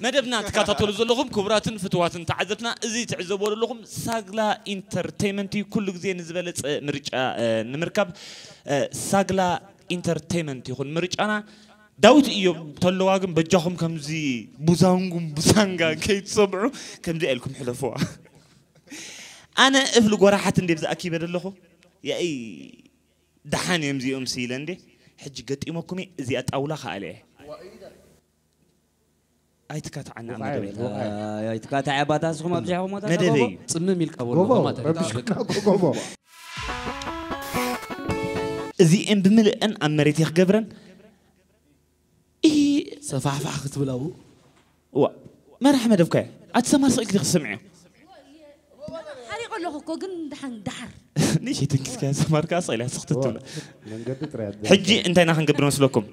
መደብና ትከታተሉ ዘለኹም ክቡራትን ፍትዋትን ተዓዘብትና፣ እዚ ትዕዘብዎ ዘለኹም ሳግላ ኢንተርቴይመንት እዩ። ኩሉ ግዜ ንዝበለጸ ምርጫ፣ እ፣ ንምርካብ፣ እ፣ ሳግላ ኢንተርቴይመንት ይኹን ምርጫና። ዳዊት እዮም ተለዋ ግን በጃኹም ከምዚ ቡዛንጉም ቡዛንጋ ከይትሰምዑ ከምዚ ኢልኩም ሕለፍዋ። ኣነ እፍሊ ጎራሓት እንዴ ብዝኣኪበ ዘለኹ። ያኢ ደሓን እዮም እዚኦም ስኢለ እንዴ። ሕጂ ገጢመኩም እየ፣ እዚኣ ጣውላ ከኣለ እየ። ኣይትካትዓና መደበይ። ኣይትካትዕ ኣባታ ንስኹም ኣብዚሕኹም መደበይ እዩ። ጽምም ኢልካ ጎቦ ጎቦ ማለት እዩ። ረቢሽኩና ጎቦ። እዚኤን ብምልእን ኣብ መሬት እየ ክገብረን። ኢ ሰፋሕፋሕ ክትብል ኣብኡ ዋ መራሕ መደብካ እየ። ኣቲ ሰማር ስቕ ኢልኪ ክትሰምዕዮ። ሓሪቐ ኣለኹ እኮ ግን ደሓን ደሓር ንእሽተይ ተንኪስካ ሰማር ከኣ ስቕ ኢላ ስኽትት ትብላ። መንገዲ ጥራይ ኣደ ሕጂ እንታይ ኢና ክንገብር መስለኩም?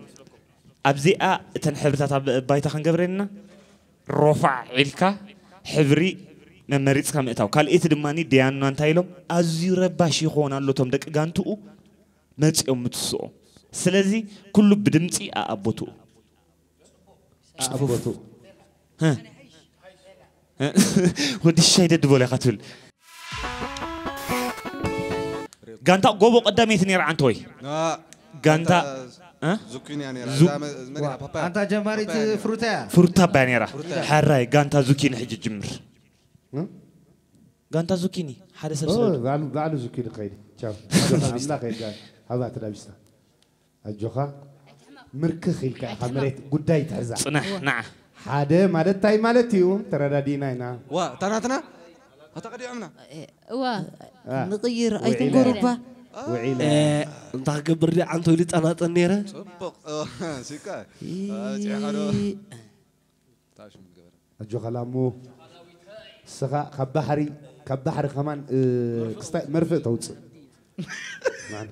ኣብዚኣ እተን ሕብርታት ኣብ ባይታ ክንገብረን ኢና። ሮፋዕ ኢልካ ሕብሪ መመሪፅካ ምእታው። ካልኤቲ ድማ ዲያና እንታይ ኢሎም ኣዝዩ ረባሽ ይኸውን ኣሎ እቶም ደቂ ጋንትኡ መፂኦም ምትስኦ። ስለዚ ኩሉ ብድምፂ ኣኣቦትኡ ኣቦቱ ወዲ ሻይ ደድቦ ኢኻ ትብል። ጋንታ ጎቦ ቀዳመይቲ ነይራ ዓንተ ወይ ጋንታ እ? ዙኪንያ ነራ ዙ- እዛ መ- መሪሓ ፓፓያ ኣንታ ጀማሪት ፍሩታ እያ ፍሩታ ኣባይ ነይራ። ሕራይ ጋንታ ዙኪኒ ሕጂ ጅምር። እ? ጋንታ ዙኪኒ ሓደ ሰብ ኦ፣ ስለ ባዕሉ ባዕሉ ዙኪኒ ክኸይድ ቻው ኣምላኽ ከይድ ሃባ ተላቢስታ ኣጆኻ ምርክኽ ኢልካ ኢኻ መሬት ጉዳይ ትሕዛ ፅናሕ ንዓ ሓደ ማለት እንታይ ማለት እዩ ተረዳዲእና ኢና ዋ እታ ናትና ኣታ ቀዲዖምና እዋ ንቕይር ውዒለ። ኣይትንጎሩ እኳ ውዒለ እንታ ክገብር ዲ ዓንቶ ኢሉ ጠናጠን ነይረ ፅቡቕ ሲካ ፂሓዶ ታሽም ገበረ ኣጆኻ ላሞ እስኻ ካብ ባሕሪ ካብ ባሕሪ ከማን እ፣ ክስታይ መርፍእ ተውፅእ ማን?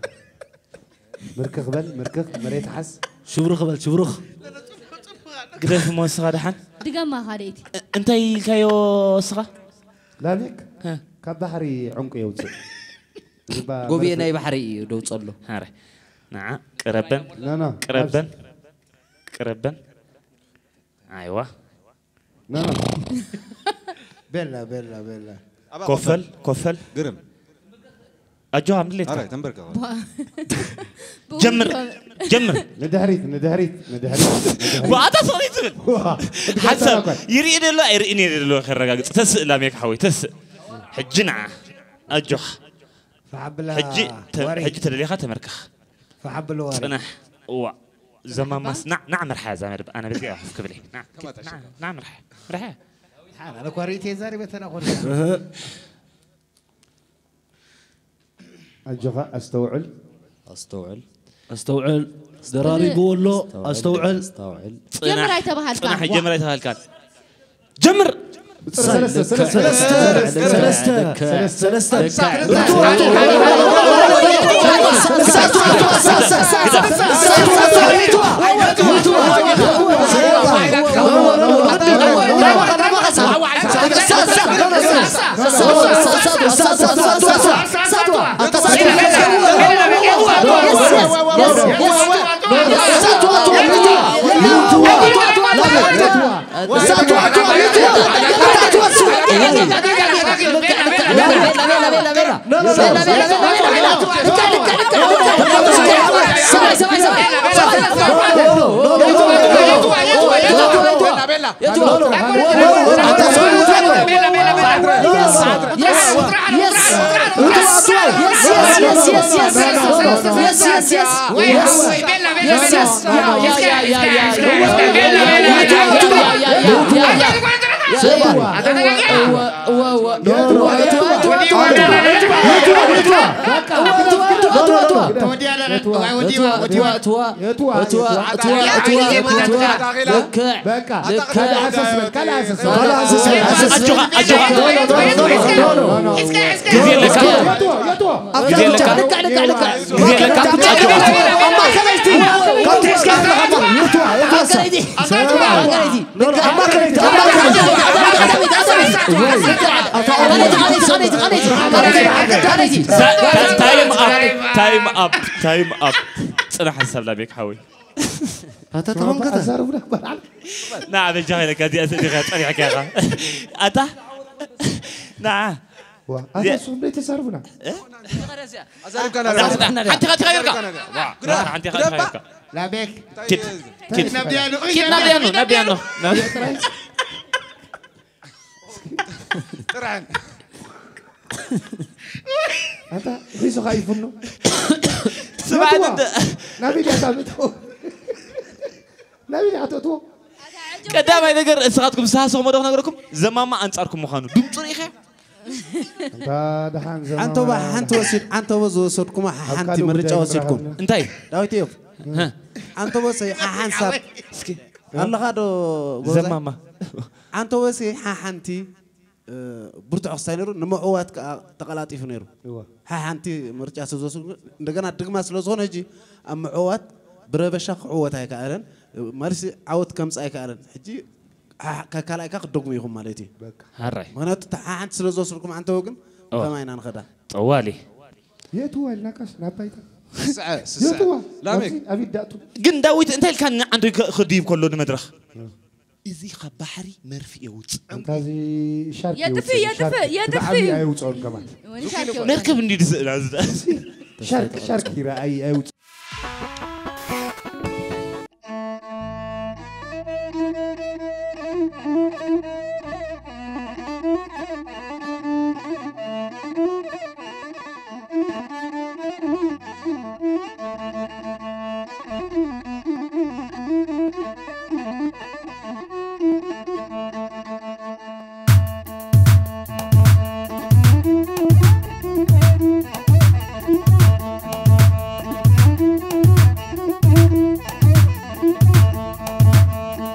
ምርክኽ በል ምርክኽ መሬት ሓዝ ሽብሩኽ በል ሽብሩኽ ግደፍ እሞ እስኻ ደሓን ድገማ ካልእቲ እንታይ ኢልካዮ እስኻ ላሜክ እ። ካብ ባሕሪ ዕንቁ የውፅእ ዝባ- ጎብየ መርፍእ- ናይ ባሕሪ እዩ ደውፀሎ ሃረ ንዓ ቅረበን ኖ፣ ኖ፣ ቅረበን ቅረበን ኣይዋ ኖ፣ ኖ። ቤላ ቤላ ቤላ ኮፈል ኮፈል ግርም ኣጆኻ ምድሌትካ ኣራይ ተንበርከ ጀምር ጀምር ንድሕሪት ንድሕሪት ንድሕሪት ንድሕሪት። ብኣታ ሰቕሊ ትብል ሓሳብ ይርኢ ደሎ ኣይርእን እየ ደሎ ከረጋግፅ ተስእ ላሜክ ሓወይ ተስእ ሕጂ ንዓ ኣጆኻ ፈሓብላ ሕጂ ተ- ወሪ ሕጂ ተደሊኻ ተመርከኽ ፈሓብል ወሪ ፅናሕ እዋ ዘማማስ ናዕ ናዕ መርሓ እዛ መደብ ኣነ በዚኣ ኮፍ ክብል እየ። ናዕ ናዕ- ናዕ መርሓ መርሓ ሓና ለኳ ርእቴ ዛሪበ ተናኾነ ኣጆኻ ኣስተውዕል ኣስተውዕል ኣስተውዕል ደራሪብዎ ኣሎ ኣስተውዕል ኣስተውዕል ጀምር ኣይተባሃልካ ፅናሕ ጀምር ኣይተባሃልካን ጀምር ሰለስተ ሰለስተ ሰለስተ ሰለስተ ሰለስተ ኣጆኻ ኣጆኻ ግዜ ኣለካ ግዜ ኣለካ ታይም ኣፕ ታይም ኣፕ ታይም ኣፕ ፅናሕ ሓሳብ ላቤክ ሓወይ ኣታ ተኾንካ ኣዛርቡና በዓል። ና በጃኻ ኢለካ እዚኣ ስእሊኻ ጸኒሕካ ኢኻ። ኣታ ና ዋ ኣታ እዚኣ- ሱም ደይ ተዛርቡና። ኣዛሪብካ ኣዛ- ናብራ። ሓንቲ ኢኻ፣ ሓንቲ ኢኻ ጌርካ። ኣዛሪብካ ናብራ። ዋ፣ ግዳ- ሓንቲ ኢኻ ግዳ ጌርካ። ላቤክ ኪድ ኪድ። ናብያኑ ኪድ ናብያኑ ናብያኑ። ጥራን ኣንታ ሒዙኻ ይፍኖ ስማዕ የትዋ እንደ- ናበይ ድያ ታምጥዎ ናበይ ድያ ተእትዎ ቀዳማይ ነገር ንስኻትኩም ዝሰሃሰኹሞ ዶ ክነግረኩም ዘማማ ኣንጻርኩም ምዃኑ ድምፁ ርኢኸ እንታ ደሓን ዘማማ ሓንቶ ባ ሓንቲ ወሲድ ሓንቶ ባ ዝወሰድኩማ ሓንቲ ካልእ ምርጫ ጉዳይ ወሲድኩም ምራሃብና። እንታይ ዳዊት እዮም ሓንቶ ቦሰይ ሓሓንሳብ እስኪ ኣለኻ ዶ ጎበዛይ? ዘማማ ሓንቶ ቦሰይ ሓሓንቲ እ፣ ብርቱዕ ክስታይ ነይሩ ንምዕዋት ከዓ ተቐላጢፉ ነይሩ እወ። ሓሓንቲ ምርጫ ስለ ዝወሰድኩ እንደገና ድግማ ስለ ዝኾነ ሕጂ ኣብ ምዕዋት ብረበሻ ክዕወት ኣይከኣለን ማለትሲ ዓወት ከምፅእ ኣይከኣለን ሕጂ ሓ- ከካልኣይካ ክትደግሙ ኢኹም ማለት እዩ በቃ ሃራይ ምክንያቱ እታ ሓሓንቲ ስለ ዝወሰድኩም ዓንተወ ግን እወ። ከማይ ኢና ንኸዳ ጠዋሊ የትዋ ኢልናካስ ናብ ባይታ ስስዐ ስስዐ የትዋ ላሜክ ኣብዚ ኣብ ይዳእቱ ግን ዳዊት እንታይ ኢልካ ንዓንቶ ክድይብ ከሎ ንመድረኽ እዚ ካብ ባሕሪ መርፍእ የውፅእ እንታዚ ሻርክ የጥፍእ፣ ይውፅእ፣ የጥፍእ፣ ሻርክ። የጥፍእ። ብዓብዩ ኣይውፅኦን ከማን ወይን ሻርክ ይወጣ። መርከብ እንዲ ዝስእላ ዝዳ ሻርክ ሻርክ ይረኣይ ኣይውፅእ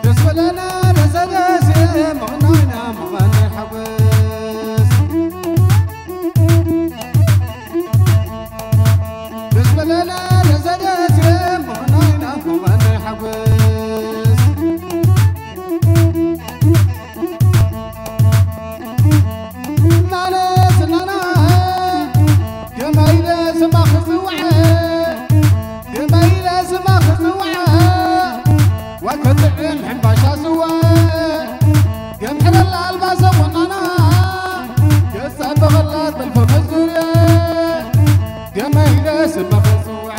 ደስ በለና ደሰደስ ምቕናይና ምቐናይ ሓጎስ ደስ በለና ደሰደስ ምቕናይና ምቐናይ ሓጎስ እናነ ዝናና ደማይለ ስማ ክፅውዐ ደማይለ ስማ ክፅውዐ ወከጥዕም ሕምባሻ ስዋ ገምሕረላ ኣልባሰ ወናና ገፀ በኸላ ጥልፎ ከዙርየ ደማይለ ስማ ክፅውዐ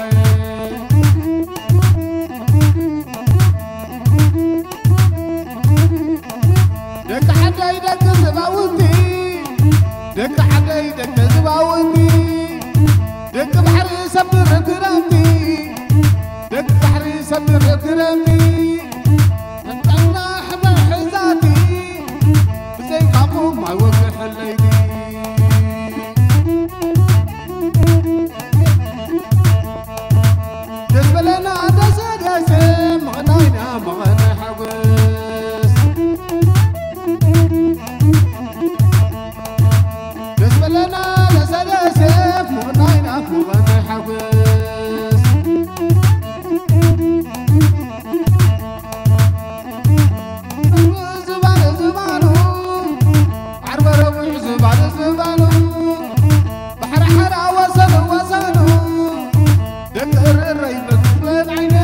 ደቂ ዓደይ ደቂ ዝባውንቲ ደቂ ዓደይ ደቂ ዝባውንቲ ደቂ ባሕሪ ሰብር ክረምቲ ደቂ ባሕሪ ሰብር ክረምቲ እንጠና ሕመም ሕዛቲ ብዘይካኹም ኣይወግሐለይቲ ደስ በለና ደሰ ደስ ምቕናይና ምቐናይ ሓጎስ ደስ በለና ደሰ ደስ ምቕናይና ምቐናይ ሓጎስ ዝባነ ዝባኑ ዓርበ ረቡዕ ዝባነ ዝባኑ ባሕሪ ሓራ ወሰኑ ወሰኑ ደቂ ርረይ መትለን ዓይነ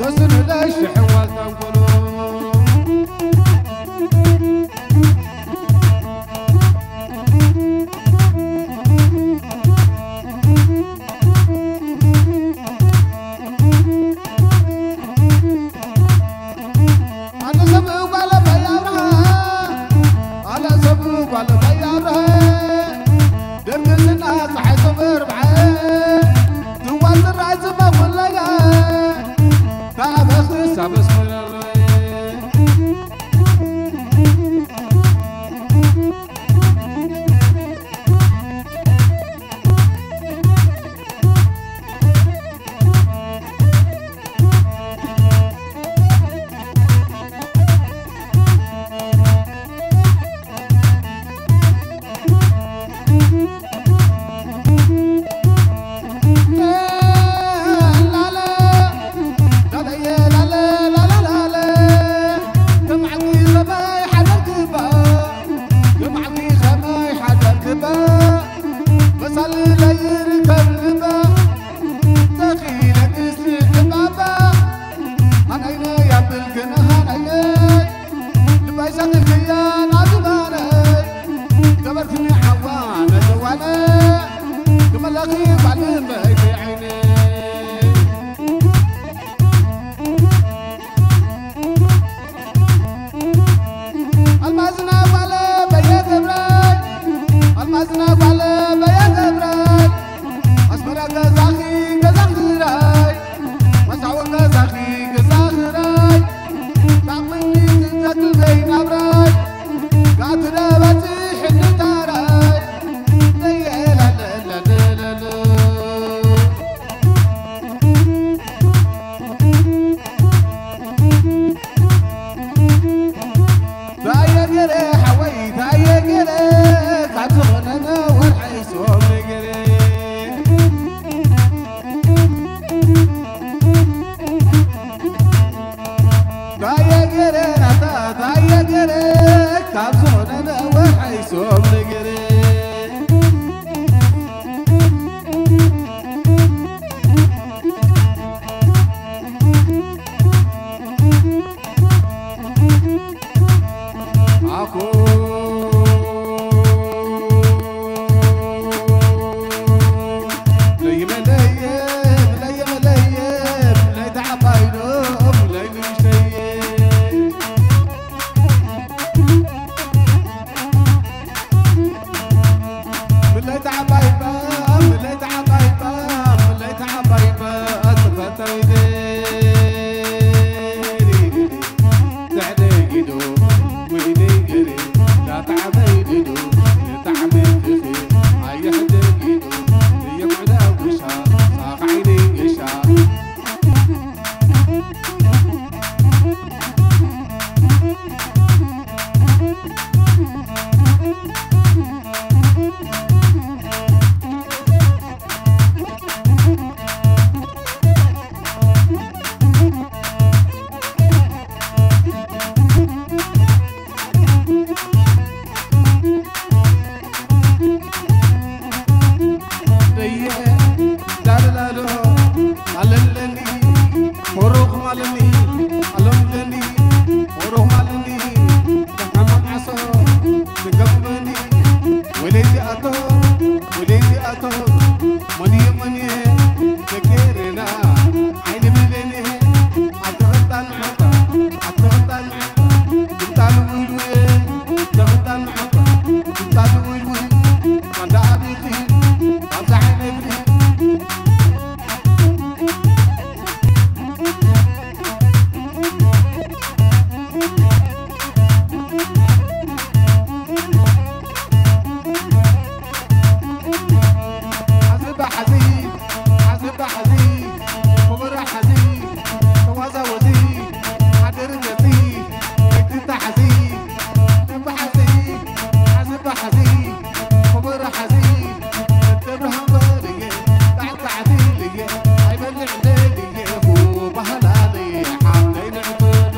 ዘስኑ ለሽ ሕዋል ተንኮሉ ኣነ ሰብ ጓለ በያብርሃ ኣነ ሰብ ጓለ በያብርሃ ደርግስና ፀሓይ ዘበርብዐ ትዋልራ ዝበኹለያ ታበኽሳ በስመረረ ኣለኒ፣ ኣለምለኒ፣ ወሮም ኣለኒ፣ ተሓማም ዓሶ ዝገብረኒ፣ ወለይቲ ኣቶ፣ ወለይቲ ኣቶ፣ መን እዩ፣ መን እዩ፣ ደቂ ኤረና፣ ዓይኒ ብሌኒ፣ ኣቲ ቐጣን፣ ኣቲ ቐጣን፣ ክምጣሉ ውልውል፣ ተቐጣን፣ ክምጣሉ ውልውል፣ ማንዳ ኣቢኺ፣ ኣብዛ ዓይነትኒ፣ ሓዝባ ሓዚ፣ ሓዝባ ሓዚ፣ ክቡር ሓዚ፣ ተዋዛወዚ፣ ሓደር ገዚ፣ ክትታ ሓዚ፣ ነባ ሓዚ፣ ሓዝባ ሓዚ፣ ክቡር ሓዚ፣ እብርሃም በልየ፣ ጣዕጣዕቲ ልየ፣ ኣይበልዕ ደልየ፣ ባህላሊ ሓብተይ ንዕትሉ።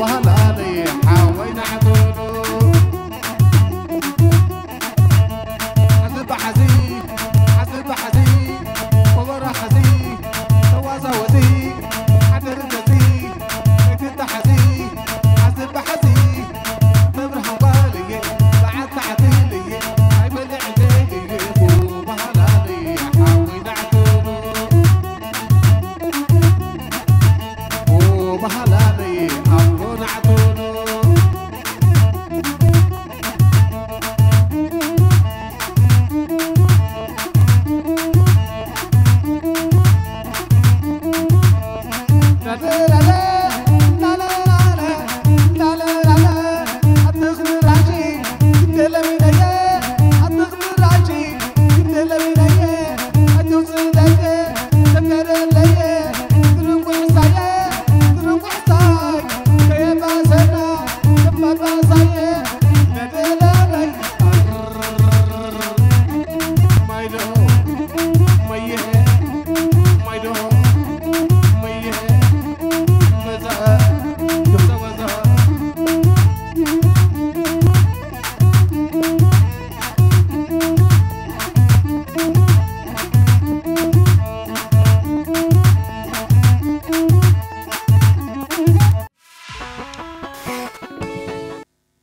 ባህላለይ ሓወይ ናዕቶሎ። ሓዚ ብሓዚ፣ ሓዚ ብሓዚ፣ ኮበራ ሓዚ፣ ተዋዛወዚ፣ ሓደር ገዚ፣ መግቢ ሓዚ፣ ሓዚ ብሓዚ፣ መብርሃን ጓልየ፣ በዓል ታዕቲ ልየ፣ ኣይበልዕ ደልየ፣ ባህላለይ ሓወይ ናዕቶሎ።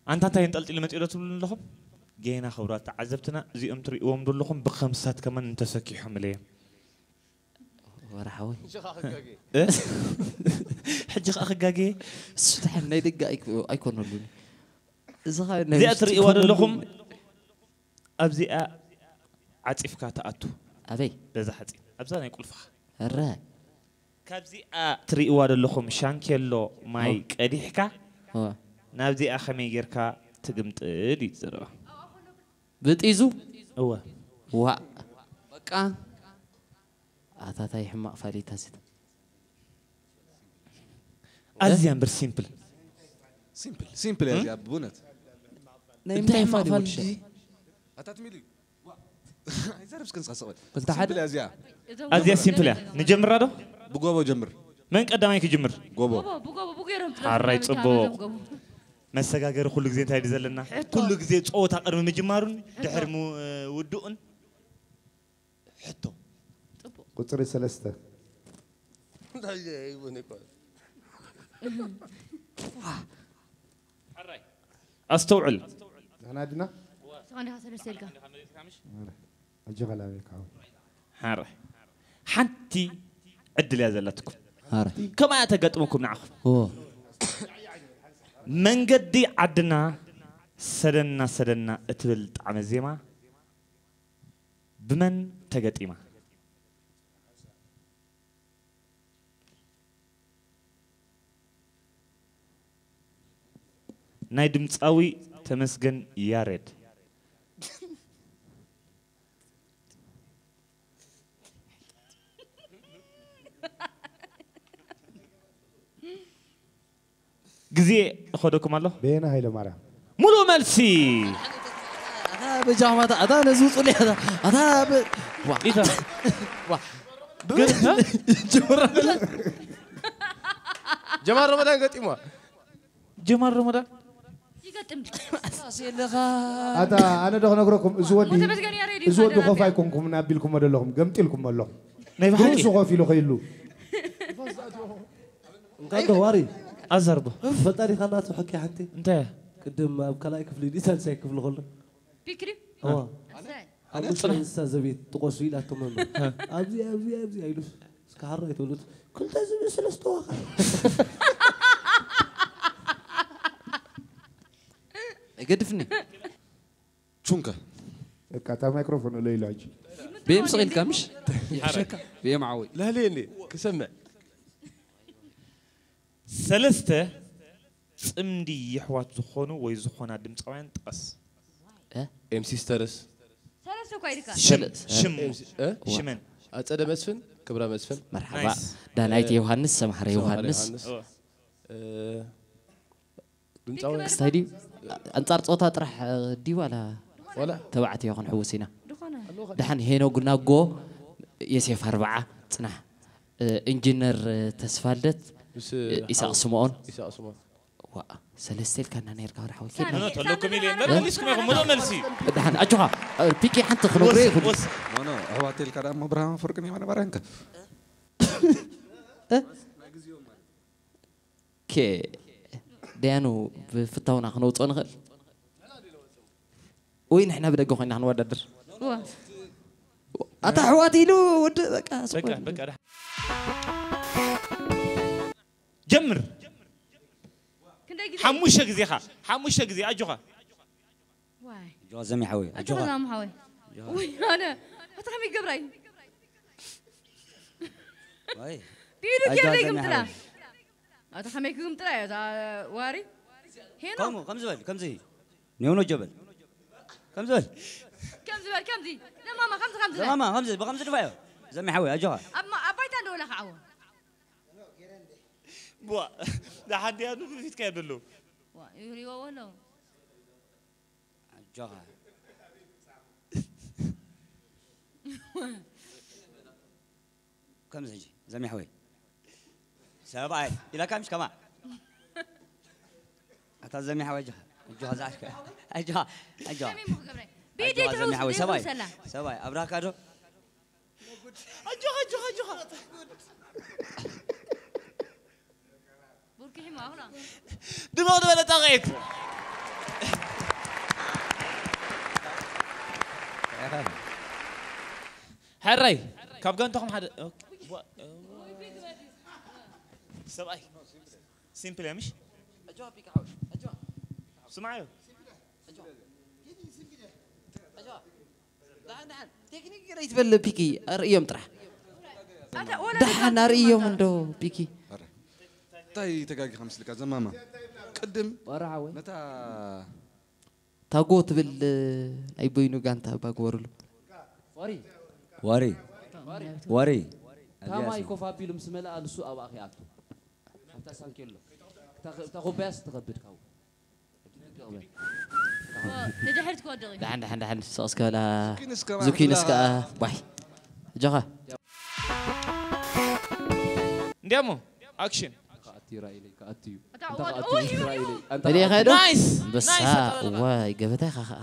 ኣንታ እንታይ ኣንጠልጢሉ መፂኡ ዶ ትብሉ ኣለኹም? ጌና ክብራት ተዓዘብትና እዚኦም ትርእይዎም ዶ ኣለኹም? ብኸምሳት ከማን እንተሰኪሖም ኢለ እዮም። ወርሓዊ። እ? ሕጂ ኸዓ ክጋገ? እሱ ድሓን ናይ ደገ ኣይኮ-፣ ኣይኮነሉን። እዚ ኸዓ ናይ እዚኣ ውሽጢ ትርእይዋ ዶ ኣለኹም? ኮነሉን። ኣብዚኣ ዓፂፍካ ትኣቱ። ኣበይ? በዛ ሓፂን። ኣብዛ ናይ ቁልፍኻ። እረ። ካብዚኣ ትርእይዋ ዘለኹም ሻንኬሎ ማይ ኦ። ቀዲሕካ፣ ኦ። ናብዚኣ ከመይ ጌርካ ትግምጥል እዩ ዘረባ። ብጢዙ? እወ። ዋእ። በቃ። ኣታ ታይ ሕማቕ ፋሊታ ስት። ኣዝያ እምበር ሲምፕል። ሲምፕል፣ ሲምፕል እያ እም? እዚኣ ብእውነት። ናይ እንታይ እንታይ ሕማቕ ፋሊ ፋሊ ወዲ? ኣታ ትሚሊ። ኣይዛረብስ ክንስኻ ስቕ በል። ክልተ ሓደ። ሲምፕል እያ እዚኣ። ኣዝያ ሲምፕል እያ። ንጀምራ ዶ? ብጎቦ ጀምር። መን ቀዳማይ ክጅምር? ጎቦ። ጎቦ፣ ብጎቦ፣ ብጎቦ ገይሮም ጥራይ ሓራይ ብጣዕሚ ጽቡቕ። ካብ እዞም ጎቦ። መሰጋገሪ ኩሉ ግዜ እንታይ ድዩ ዘለና? ሕቶ። ኩሉ ግዜ ጸወታ ቅድሚ ምጅማሩን ሕቶ። ድሕሪ ምውድኡን ሕቶ። ጽቡቕ። ቁጽሪ ሰለስተ። እንታይ ይሁን እኮ። ኣስተውዕል። ንሕና ድና? ንስኻ እንዲኻ ሰለስተ ኢልካ። ኣረ፣ ኣጆኻ ላቤካ። ሓረ። ሓንቲ ዕድል እያ ዘለትኩም። ሓረ። ከምኣ እያ ተጋጥመኩም ንዓኹም። ኦ። መንገዲ ዓድና ሰደና ሰደና እትብል ጣዕመ ዜማ ብመን ተገጢማ? ናይ ድምፃዊ ተመስገን ያሬድ። ግዜ እኸደኩም ኣሎ። በየነ ሃይለ ማርያም። ሙሉእ መልሲ። ኣታ በጃማታ፣ ኣታ ነዚ ውጹ ሊያ፣ ኣታ በ-፣ ዋ። ኢታ። ዋ። ግን፣ ጀመራ። ጀማል ረመዳን ገጢሟ። ጀማል ረመዳን። ይገጥም። ኣታ ኣነ ዶ ክነግረኩም፣ እዚ ወዲ፣ ሞተ መዝገን ያሬድ እዩ እዚ ወዲ ኮፍ ካደረብያ። ኣይኮንኩም እናቢልኩሞ ዘለኹም፣ ገምጢልኩሞ ኣለኹም። ናይ ብሓቂ ብርእሱ ኮፍ ኢሉ ከይሉ እንካ እንዶ ዋሪ ኣዛርቦ ፈጣሪኻ እናተውሐኪ ሓንቲ እንታይ ቅድም ኣብ ካልኣይ ክፍሊ ድዩ ሳልሳይ ክፍሊ ከሎ ፒክሪ እዋ ኣሰይ ሓሙሽተ እንስሳ ዘቤት ጥቆሱ ኢላቶ መምህር ኣብዚ ኣብዚ ኣብዚ ኢሉ እስከ ሓራ ኣይትበሉት ክልተ ዝብል ሰለስተ ዋኻ ኣይገድፍኒ ቹንከ በቃ እታ ማይክሮፎን እለ ኢሉ ሕጂ ብየምስቕ ኢልካ ምሽ ይሕሸካ ብየም ዓወይ ላልየኒ ክሰምዕ ሰለስተ ፅምዲ የሕዋት ዝኾኑ ወይ ዝኾና ድምፃውያን ጥቀስ ኤም ሲስተርስ ሰለስተ እኳ ኢልካ ሽም ሽም ኤም ሲ- እ? ሽመን ኣፀደ መስፍን ክብረ መስፍን መርሓባ ናይስ ዳናይት ዮሃንስ ሰማሕረ ሰማሕረ ዮሃንስ ዮሃንስ። ኦ፣ እ፣ ድምፃዊ ክስታይ ድዩ ኣንፃር ፆታ ጥራሕ ድዩ ዋላ ዋላ ተባዕትዮ ክንሕውስ ኢና ዝኾነ ደሓን ሄኖግ ናጎ የሴፍ ኣርብዓ ፅናሕ እ፣ ኢንጂነር ተስፋልደት ምስ ኢሳቅ ስምኦን ኢሳቅ ስምኦን ዋ ሰለስተ ኢልካና ነርካ ወርሓዊ ምኖት ኣለኩም ኢለ እምበር መሊስኩም ኢኹም ምኖ መልሲ ደሓን ኣጆኻ እ፣ ፒኪ ሓንቲ ክነግሮ ይኹን ወስ ኖ ኖ ኣሕዋት ኢልካ ደኣ እሞ ብርሃን ፍርቅን የማነ ባርያ እንካ ኬ ደያኑ ብፍታውና ክነውፅኦ ንኽእል ወይ ንሕና ብደገ ኮይና ክንወዳደር እዋ ኣታ ኣሕዋት ኢሉ ወዲ በቃ ስቕ በቃ በል። በቃ ደሓ- ጀምር ክንደይ ግዜ ሓሙሽተ ግዜኻ ሓሙሽተ ግዜ ኣጆኻ ዋይ ጆ ዘሚ ሓወይ ኣጆኻ ዛም ሓወይ ውይ ኣነ ኣታ ከመይ ገብራይ ወይ ቢሉ ኣጆኻ ጌርለይ ዘሚ ግምጥላ ሓወይ ኣታ ከመይ ክግምጥላ እያ እዛ ዋሪ ሄኖ ከምኡ ከምዚ በል ከምዚ ኔውኖ ጆ በል ከምዚ በል ከምዚ በል ከምዚ ለማማ ከምዚ ከምዚ በል ዘማማ ከምዚ ብከምዚ ድፋዮ ዘሚ ሓወይ ኣጆኻ ኣብ ማ- ኣብ ባይታ እንደወላ ክዓዎ ቧ ደሓን ድያኑ ብፊትካ የብሉ ዋ ይሪዎ ወሎ ኣጆኻ ከምዚ ሕጂ ዘሚ ሓወይ ሰብኣይ ኢላካ ምሽ ከማ ኣታ ዘሚ ሓወይ ኣጆኻ ኣጆኻ ዝዓርከ ኣጆኻ ኣጆኻ ከመይ ምኽ ገብረ ቤት ኣጆኻ ዘሚ ሓወይ ሰብኣይ ሰላ ሰብኣይ ኣብራካ ዶ ኣጆኻ ኣጆኻ ኣጆኻ ቡርኪ ሒማ ኣኹላ ድምቕ ዝበለ ጣቕዒት ሕራይ ካብ ጋንታኹም ሓደ ኦኬ፣ ዋ- ሰብኣይ ሲምፕል እያ ምሽ ስማዓዮ ቴክኒክ ገለ ይትበል ፒኪ ርእዮም ጥራሕ ኣታ ወላ ደሓን ኣርእዮም እንዶ ፒኪ እንታይ ተጋጊኻ ምስልካ ዘማማ ቅድም ወራሓወይ ነታ ታጎ ትብል ናይ በይኑ ጋንታ እባ ግበሩሉ ዋሪ ዋሪ ታማይ ኮፍ ኣቢሉ ምስ መልኣ ንሱ ኣብኣ ከይኣቱ ኣብታ ሳንኬሎ እታ ኮባያስ ትኸብድ ካብኡ ንድሕር ትወድቕ ደሓን ደሓን ደሓን ስቕ እስከ በላ ኪንስ ከ ዙኪንስ ከዓ ባይ ኣጆኻ እንዲያሞ ኣክሽን ከኣትዩ ራኢለይ ከኣትዩ እታ ወድ ኦይ ተደኻ ዶ ናይስ በሳ ናይስ ኣጠቓቕማ። ዋይ ገበታይኻ ከዓ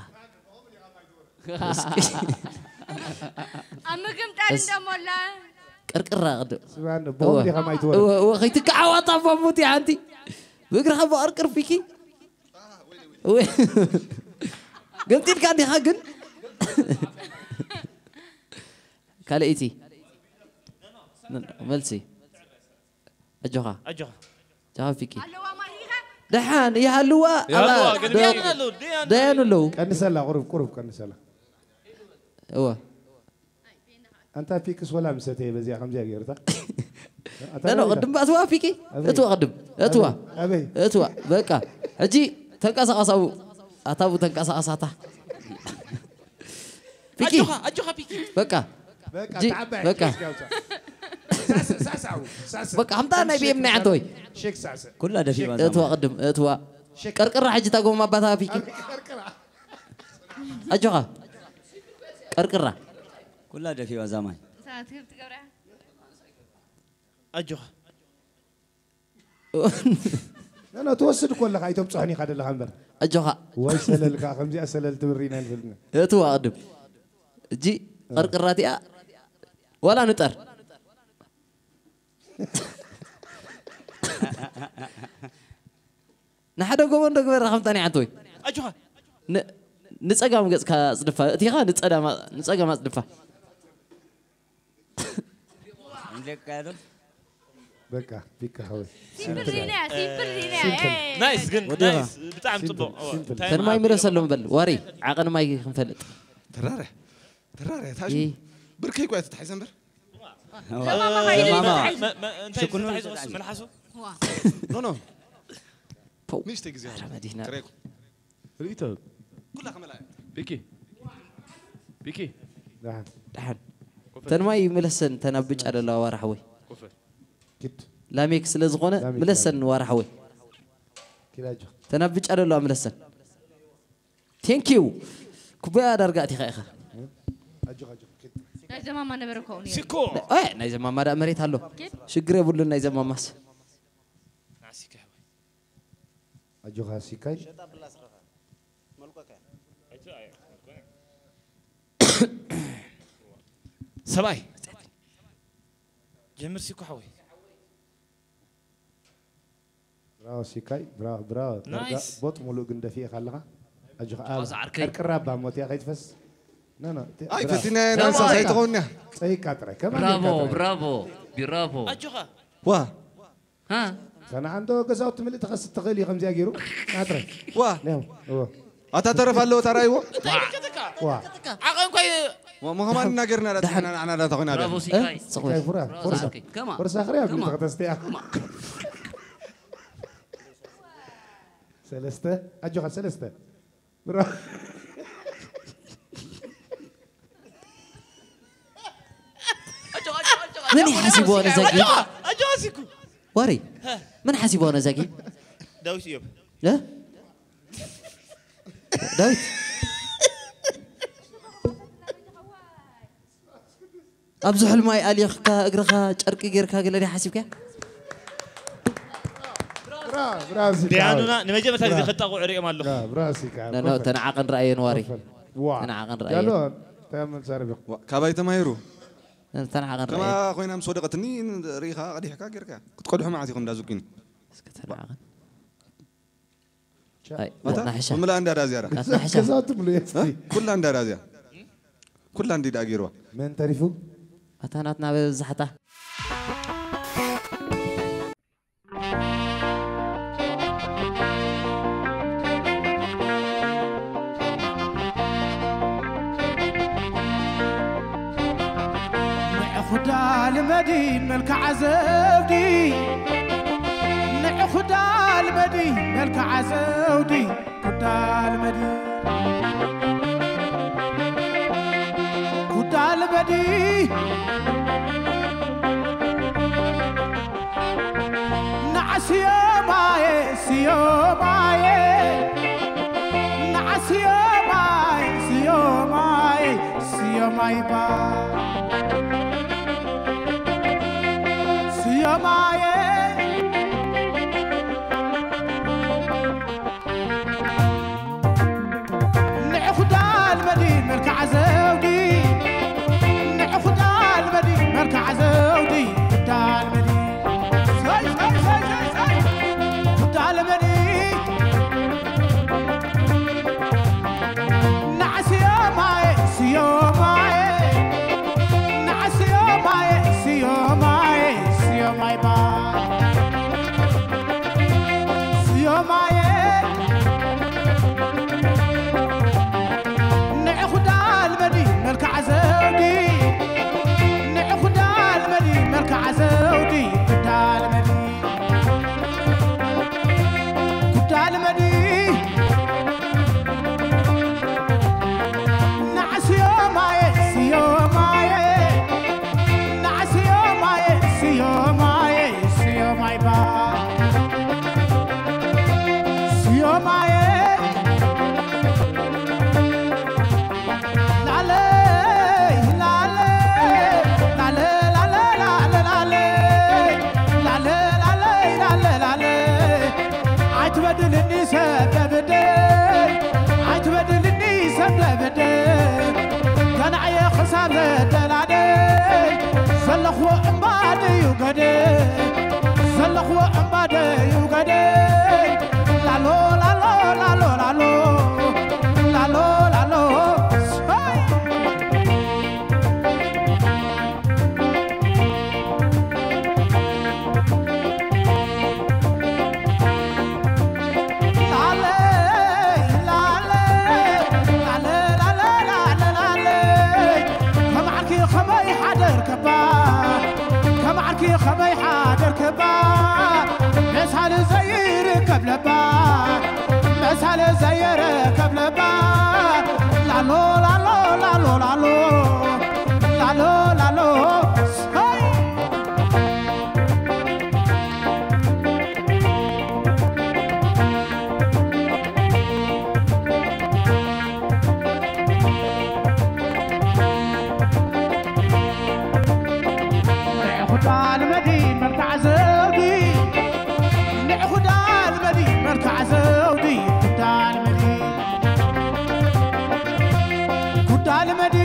ኣብ ምግምጣል እንደሞላ ቅርቅራ ቅድም ስባን ቦምብ ዲኻ ማይ ትወርድ እወ እወ ከይትከዓዋጣ ቦምብ እቲኣ ሓንቲ ብእግርኻ ብቕርቅር ፊኪ እወ ገምጢልካ ዲኻ ግን ካልእ እቲ መልሲ ኣጆኻ ኣጆኻ ጃ ፊኪ ኣለዋ ማሂኻ ደሓን ይሃልዋ ይሃልዋ፣ ኣባ- ግን ደ- ደያኑ ኣለዉ፣ ደያኑ። ደያኑ ኣለዉ ቀንሰላ ቁሩብ ቁሩብ ቀንሰላ እወ ኣንታ ፒክስ ወላ ምሰተ በዚያ ከምዚያ ገይርታ ኖ ቅድም ባእትዋ ፊኪ እትዋ ቅድም እትዋ ኣበይ እትዋ በቃ ሕጂ ተንቀሳቐሳቡ ኣታቡ ተንቀሳቐሳታ ፊኪ ኣጆኻ ኣጆኻ ፒኪ በቃ በቃ ጂ- ተዓባይ በቃ። ኬክ ያውጣ። ሳሰ- ሳሳው፣ ሳሰ። በቃ፣ ከምታ ናይ ቢ ኤም ናይ ዓንተ ወይ። ሼክ ሳሰ። ኩላ ደፊባ እትዋ ቅድም እትዋ ቀርቅራ ሕጂ ታጎማ ኣባታ ፊኪ ቀርቅራ። ኣጆኻ ቀርቅራ ኩላ ደፊባ ዛማይ ንሳት ክብ ትገብራ ኣጆኻ ኖ፣ ኖ፣ ትወስድ እኮ ኣለኻ፣ ኣይተብፅሖን ኢኻ ደለኻ እምበር። ኣጆኻ ወይ ሰለልካ፣ ከምዚኣ ሰለል ትብሪ ኢና ንፈልጥና። እትዋ ቅድም እጂ ቀርቅራ እቲኣ ዋላ ንጠር ንሓደ ጎቦ እንዶ ግበራ ከም ጣኒ ዓንተ ወይ። ኣጆኻ። ን-፣ ንጸጋም ገጽካ ኣጽድፋ። እቲኻ ንጸዳማ-፣ ንጸጋም ኣጽድፋ። በቃ ቢካ ሆይ ሲምፕል ዲና ሲምፕል ዲና ናይስ ግን ወዲኻ። ናይስ ብጣዕሚ ጽቡቅ። ሲምፕል። ተን ማይ ምለሰሎም በል ዋሪ ዓቐን ማይ ክንፈልጥ። ተራረ ተራረ ታሽ ይ- ብርከይ ኳ ተታሒዘ እምበር ዘማማ ኸይዱ ዘማማ። እንታይ ሽኩኑ ተታሒዙ ተታሒዙ። መልሓሱ ኖ ኖ ፖው። ንእሽተ ግዜ ኧረ መዲና ክረይኩ ርእይቶ ኩላ ከመላ ቢኪ ቢኪ ደሓን ደሓን ተን ማይ ምለሰን ተን ኣብ ብጫ ደለዋ ዋራ ሓወይ ኮፈ ኪድ ላሜክ ስለ ዝኾነ ላሜክ፣ ምለሰን ዋራ ሓወይ ኪድ ኣጆኻ ተን ኣብ ብጫ ደለዋ ምለሰን thank you ኩባያ ዳርጋ ኣቲኻ ኢኻ ኣጆኻ ኣጆኻ ኪድ ናይ ዘማማ ነበረ ከው ነይሩ ሲኮ እ ናይ ዘማማ ዳ መሬት ኣሎ ሽግር የብሉን ናይ ዘማማስ ናሲካ ኣጆኻ ሲካይ ሰብኣይ ጀምር ሲኮ ሓወይ ብራቮ ሲካይ ብራቮ ብራቮ ናይስ። ቦጥ ሙሉእ ግን ደፊእኻ ኣለኻ ኣጆኻ ኣብ ዓርከይ። ቀርቅራ ባ ሞት እያ ከይትፈስ ኖ ኖ እቲ- ኣይ ብራቮ። ፈቲና ናይ ዳንሳ ሳይትኸውን እያ ጸይቃ ጥራይ ከማን ብራቮ ኢልካ ጥራይ። ብራቮ ብራቮ ኣጆኻ ዋ ሃ ሰናዓንዶ ገዛውቲ ምልእቲ ከስት ትኽእል እዩ ከምዚኣ ገይሩ ናጥረ ዋ ው ኣታ ተረፍ ኣለዎ ታራይዎ ዋ ዓቐን እንኳ ሞ ከማን እናገርና ዳትናና ኣናዳታ ኮይና ብራቮ ቢያ ሲካይ ስቑይ ፍራ ብራቮ ፎርሳ ሲካይ ከማ ፎርሳ ክሪያ ከማ ብልተኸተስተያ ሰለስተ ኣጆኻ ሰለስተ ብራ መን ይሓሲብዎ ነዛ ጌም ኣጆኻ ሲኩ ዋሪ መን ሓሲብዎ ነዛ ጌም ዳዊት እዮም እ? ዳዊት ኣብዚ ሕልማይ ኣሊኽካ እግርኻ ጨርቂ ጌርካ ገለ ድያ ሓሲብካ ብራ ብራ ዲያኑና ንመጀመርታ ግዜ ክጣቕዑ ርእዮም ኣለኹ ብራ ሲካ ነኖ ተን ዓቐን ረኣየን ዋሪ ዋ ተን ዓቐን ጃሎ ረኣየን ተመን ዛረቢ ካባይ ተማሂሩ ተን ዓቐን ከማ ረኣየን ኮይና ምስ ወደቐትኒ ርኢኻ ቀዲሕካ ጌርካ ክትቀድሑ መዓት ኢኹም እንዳዝኩኒ እስከ ተን ዓቐን ቻ- ኣይ ኣታ ናሕሻ ምምላእ እንዳዳ ዝያዳ ናሕሻ ገዛውቲ ምሉ የስቲ ኩላ እንዳዳ ዝያ ኩላ እንዲ ዳ ገይርዋ መን ተሪፉ ኣታ ናትና በብዛሕታ ንዕኹዳ ልመዲ መልክዓ ዘውዲ ንዕኹዳ ልመዲ መልክዓ ዘውዲ ኩዳ ልመዲ ኩዳ ልመዲ ንዓስዮ ማየ ስዮ ማየ ንዓስዮ ማየ ስዮ ማየ ስዮ ማይባ ስዮ ማየ ንዕኹዳ ልመዲ መልክዓ ዘውዲ ንዕኹዳ ልመዲ መልክዓ ዘውዲ ኩዳ ልመዲ ሰይ ሰይ ሰይ ሰይ ሰይ ኩዳ ልመዲ ንዓስዮ ማየ ስዮ ማየ ንዓስዮ ማየ ስዮ ማየ ስዮ ማይባ ስዮ ማየ ንዕኹዳ ልመዲ መልክዓ ዘውዲ ንዕኹዳ ልመዲ መልክዓ ዘውዲ ኩዳ ልመዲ ኩዳ ልመዲ ንዓስዮ ማየ ስዮ ማየ ንዓስዮ ማየ ስዮ ማየ ስዮ ማይባ ስዮ ማየ ላለይ ላለይ ላለ ላለ ላለ ላለ ላለ ላለ ላለ ላለ ላለ ኣይትበድልኒ ሰብ ደብደይ ኣይትበድልኒ ሰብ ደብደይ ገናዕየ ክሳብ ዘደላደይ ዘለኽዎ እምባ ድዩ ገደይ ርከባ ከም ዓርኪ ኸመይ ሓደርክባ መሳሊ ዘይርከብ ለባ መሳሊ ዘይርከብ ለባ ላሎ ላሎ ላሎ ላሎ ላሎ ላሎ ሄይ ንዕኹዳ ልመዲ መልክዓ ዘውዲ ንዕኹዳ ልመዲ መልክዓ ዘውዲ ኩዳ ልመዲ ኩዳ ልመዲ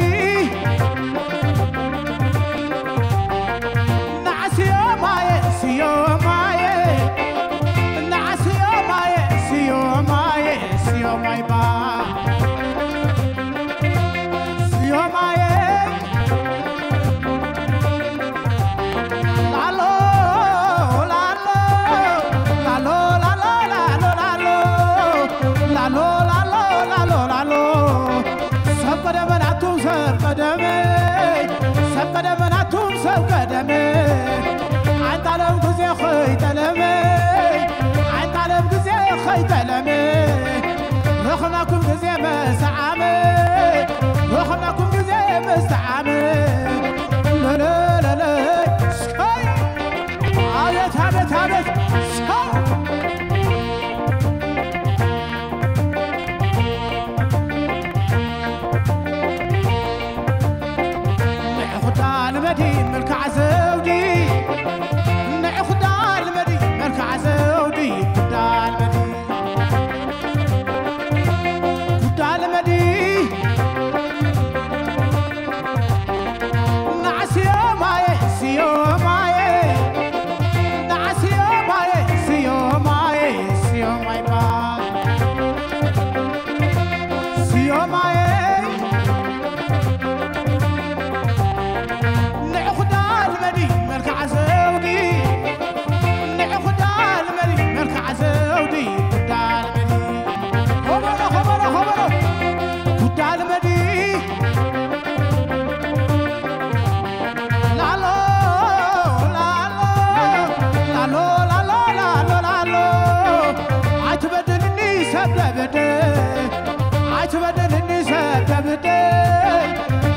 ንዓስዮ ማየ ስዮ ማየ ንዓስዮ ማየ ስዮ ማየ ስዮ ማይባ ስዮ ማየ ላሎ ላሎ ላሎ ላሎ ላሎ ላሎ ላሎ ላሎ ላሎ ላሎ ሰብ ቀደመ ናቱም ሰብ ቀደመ ሰብ ቀደመ ናቱም ሰብ ቀደመ ኣይጣለም ግዜ ኸይጠለመ ኣይጣለም ግዜ ኸይጠለመ ረኸናኩም ግዜ መሰዓመ ረኸናኩም ግዜ መሰዓመ ለለለለ ስካይ አቤት አቤት አቤት ሰው ንዕኹዳ ልመዲ መልክዓ ዘውዲ ንዕኹዳ ልመዲ መልክዓ ዘውዲ ኩዳ ልመዲ ኩዳ ልመዲ ንዓስዮ ማየ ስዮ ማየ ንዓስዮ ማየ ስዮ ማየ ስዮ ማይባ ስዮ ማየ ንዕኹዳ ልመዲ መልክዓ ዘውዲ ንዕኹዳ ልመዲ መልክዓ ዘውዲ ኩዳ ልመዲ ኸበሮ ኸበሮ ኸበሮ ኩዳ ልመዲ ላሎ ላሎ ላሎ ላሎ ላሎ ላሎ ኣይትበድልኒ ሰብ ደብደ ኣይትበድልኒ ሰብ ደብደ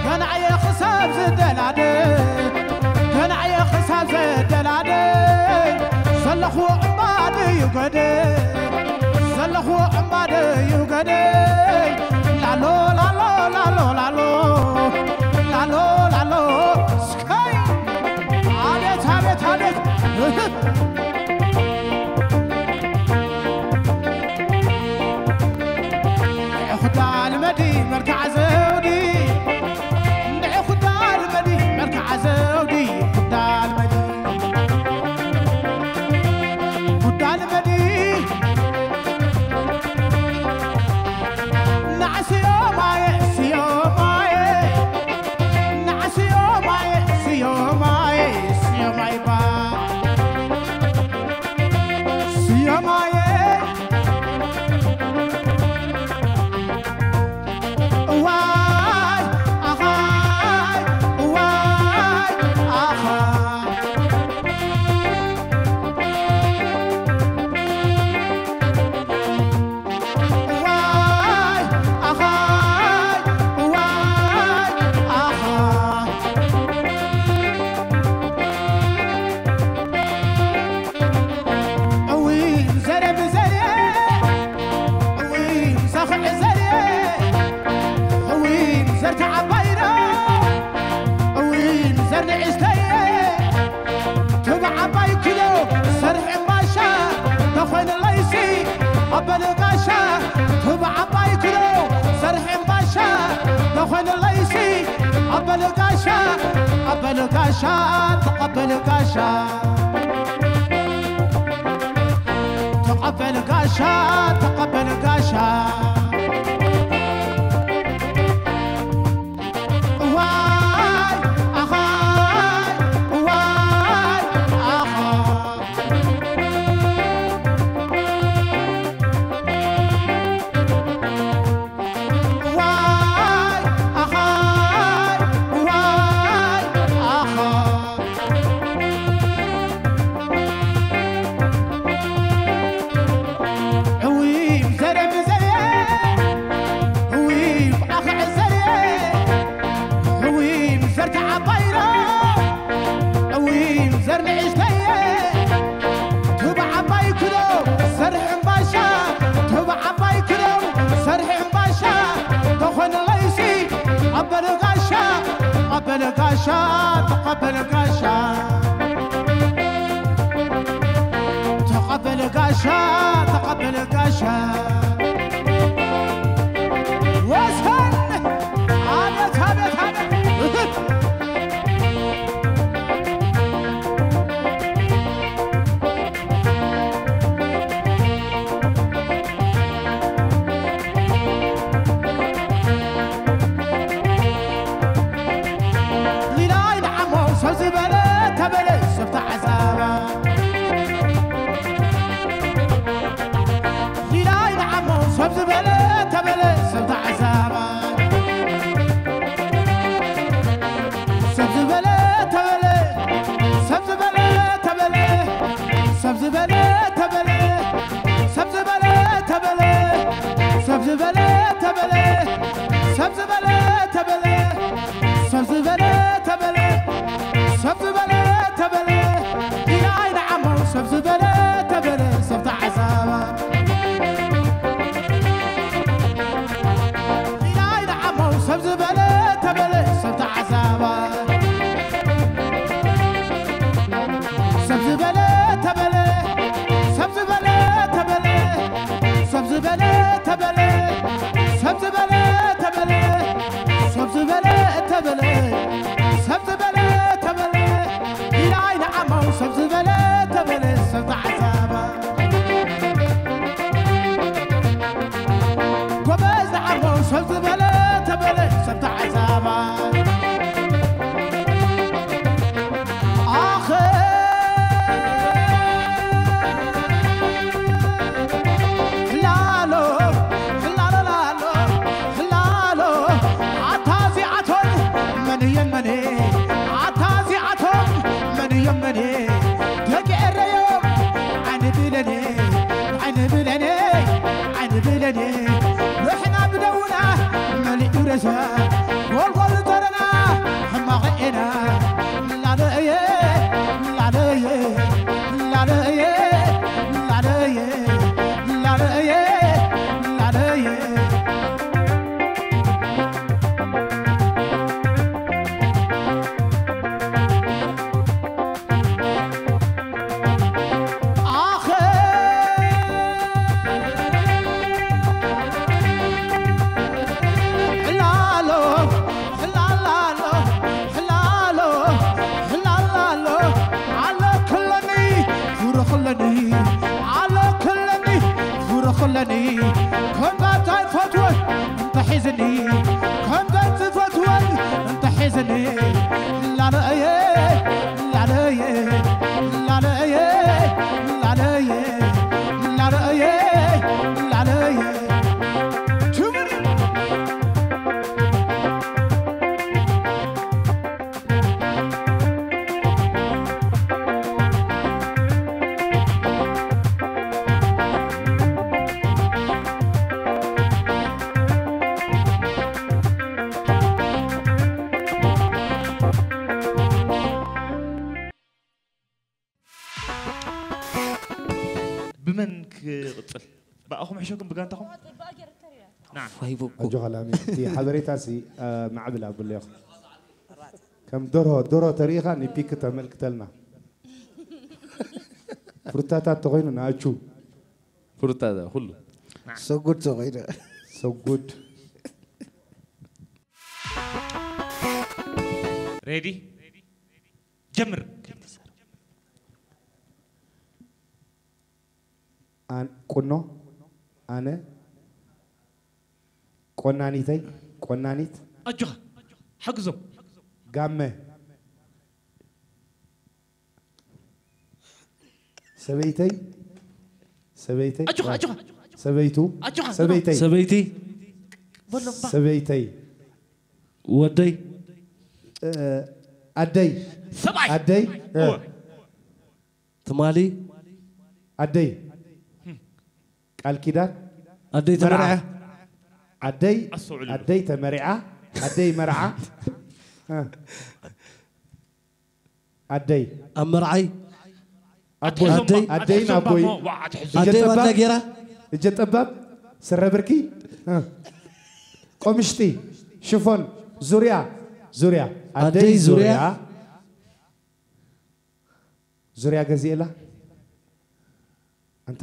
ገናየ ክሳብ ዝደላደ ገናየ ክሳብ ዝደላደ ዘለኽዎ እምባ ድዩ ገደ ዘለኽዎ እምባ ድዩ ገደ ላሎ ላሎ ላሎ ላሎ ላሎ ላሎ ስካይ አቤት አቤት አቤት ንዕኹዳ ልመዲ መልክዓ ዘውዲ ንዕኹዳ ልመዲ መልክዓ ዘውዲ ኩዳ ልመዲ ኩዳ ልመዲ ንዓስዮ ማየ ስዮ ማየ ንዓስዮ ማየ ስዮ ማየ ስዮ ማይባ ስዮ ማየ እዋይ ኣኻይ እዋይ ኣኻ እዋይ ኣኻይ እዋይ ኣኻ እዊ ዘረ ብዘርየ እዊ ዘኽዕ ዘርየ እዊ ዘርተ ዓባይና እዊ ዘር ንእሽተየ ትብ ዓባይ ኪሎ ሰርሕ እምባሻ ተኾይንለይሲ ኣበል ጋሻ ትብ ዓባይ ኪሎ ሰርሕ እምባሻ ተኾይንለይሲ ኣበል ጋሻ ኣበል ጋሻ ተቐበል ጋሻ ተቐበል ጋሻ ተቐበል ጋሻ እዋይ ኣኻይ እዋይ ኣኻ እዋይ ኣኻይ እዋይ ኣኻ ባይራ እዊም ዘር ንእሽተየ ቱብ ዓባይ ክዶ ሰርሕ እምባሻ ቱብ ዓባይ ክዶ ሰርሕ እምባሻ ተኾንለይሲ ኣበለ ጋሻ ኣበለ ጋሻ ተቐበለ ጋሻ ተቐበለ ጋሻ ተቐበለ ጋሻ ወሰን ኣቤት ኣቤት ኣቤት ሊላይ ንዓሞ ሰብ ዝበለ ተበለ ሰብ ተዓዛባ ሊላይ ንዓሞ ሰብ ዝበለ ተበለ ሰብ ተዓዛባ ሰብ ዝበለ ተበለ ሰብ ዝበለ ተበለ ሰብ ዝበለ ተበለ ሰብ ዝበለ ተበለ ሰብ ዝበለ ተበለ ሰብ ዝበለ ተበለ ሰብ ዝበለ ተበለ ሰብ ዝበለ ተበለ ኢላይ ንዓሞ ሰብ ዝበለ ተበለ ሰብ ተዓዛባ ኢላይ ንዓሞ ሰብ ዝበለ ተበለ ሰብ ተዓዛባ ሰብ ዝበለ ተበለ ሰብ ዝበለ ተበለ ሰብ ዝበለ ተበለ ሰብ ዝበለ ተበለ ሰብ ዝበለ ተበለ ሰብ ዝበለ ተበለ ኢላይ ንዓሞ ሰብ ዝበለ ተበለ ሰብ ተዓዛባ ጎበዝ ንዓሞ ሰብ ዝበለ ተበለ ሰብ ተዓዛባ ኣኸ ላሎ ላሎ ላሎ ላሎ ኣታ እዚኣቶም መን እዮም መን ኣታ እዚኣቶም መን እዮም መን ደቂ ኤረዮም ዓይኒ ብለኒ ዓይኒ ብለኒ ዓይኒ ብለኒ ንሕና ብደውና መሊኡ ረሳ ጎልጎል ዞረና ሕማቕ ኢና ላለየ ላለየ ላለየ ላለየ ላለየ ላለየ ኣኸ ሕላሎ ሕላላሎ ሕላሎ ሕላላሎ ኣሎ ክለኒ ዙረ ክለኒ ኣሎ ክለኒ ዙረ ክለኒ ከምዛ ታይፈትወ እንተሒዝኒ ከምዛ ዝፈትወን እንተሒዝኒ ላለየ ላለየ ላለየ ላለየ ላለየ ላለየ ክብር ብመን ክቕጽል? ብኣኹም ሕሸኩም ብጋንታኹም? ናዓ። ሂቡኩ። ኣጆኻ ላሚ፣ እቲ ሓበሬታ ሲ፣ እ፣ ማዕብል ኣብሎ ኢኹም። ከም ደርሆ፣ ደርሆ ተሪኢኻ ንፒክ ተመልክተልና። ፍሩታታት ተኾይኑ ንኣቹ። ፍሩታ ኩሉ። ሰጉድ ተኾይኑ። ሰጉድ። ሬዲ? ጀምር። ኣን-፣ ቁኖ፣ ኣነ፣ ቆናኒተይ፣ ቆናኒት። ኣጆኻ፣ ሓግዞም። ጋመ። ሰበይተይ፣ ሰበይተይ። ኣጆኻ፣ ኣጆኻ። ሰበይቱ። ኣጆኻ፣ ሰበይተይ። ሰበይቲ። በሎ እባ። ሰበይተይ። ወደይ። እ፣ ኣደይ። ሰብኣይ። ኣደይ። እ። እወ። ትማሊ። ኣደይ። ቃል ኪዳን። ኣደይ መርዓ። ተመርዓ። ኣደይ፣ ኣስተውዕሉ። ኣደይ ተመርዓ። ኣደይ መርዓ። እ። ኣደይ ኣብ መርዓይ ኣቦይ ኣደይ- ኣደይን ኣቦይ ኣደይ ባድላ ጌራ እጀ ጠባብ ስረ ብርኪ እ። ቆምሽጢ ሽፎን ዙርያ ዙርያ ኣደይ ኣደይ ዙርያ። ዙርያ ዙርያ ገዚእላ ኣንታ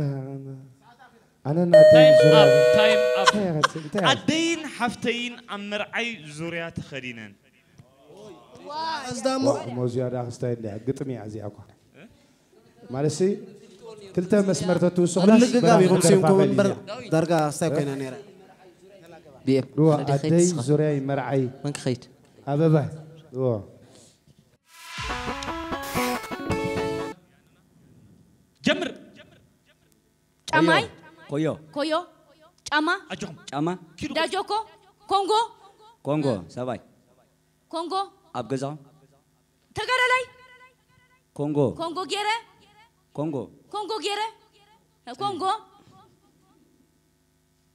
ኣነ ናተይ ታይም ዙርያ ኣፕ ታይም ኣፕ እንታይ ያረጽ እንታይ ያረጽ ኣደይን ሓፍተይን ኣብ መርዓይ ዙርያ ተኸዲነን እዝዳሞ ሞዚያ ዳ ክስታይ እንዲያ ግጥሚ እያ እዚኣ እኳ ማለት ሲ ክልተ መስመር ተትውስኹ ምልግጋብ ኢኹም ሲንኩም እምበር ዳርጋ ስታይ ኮይና ነይራ ብኤም ድዋ ረዲ ከይድ ኣደይ ንስኻ ዙርያ መርዓይ መን ክኸይድ ኣበባ ድዋ ጀምር ጫማይ ኮዮ ኮዮ ጫማ ኣጆኹም ጫማ ኪዱ ዳጆኮ ኮንጎ ኮንጎ ሰባይ ኮንጎ ኣብ ገዛኹም ተጋዳላይ ኮንጎ ኮንጎ ጌረ ኮንጎ ኮንጎ ጌረ ኮንጎ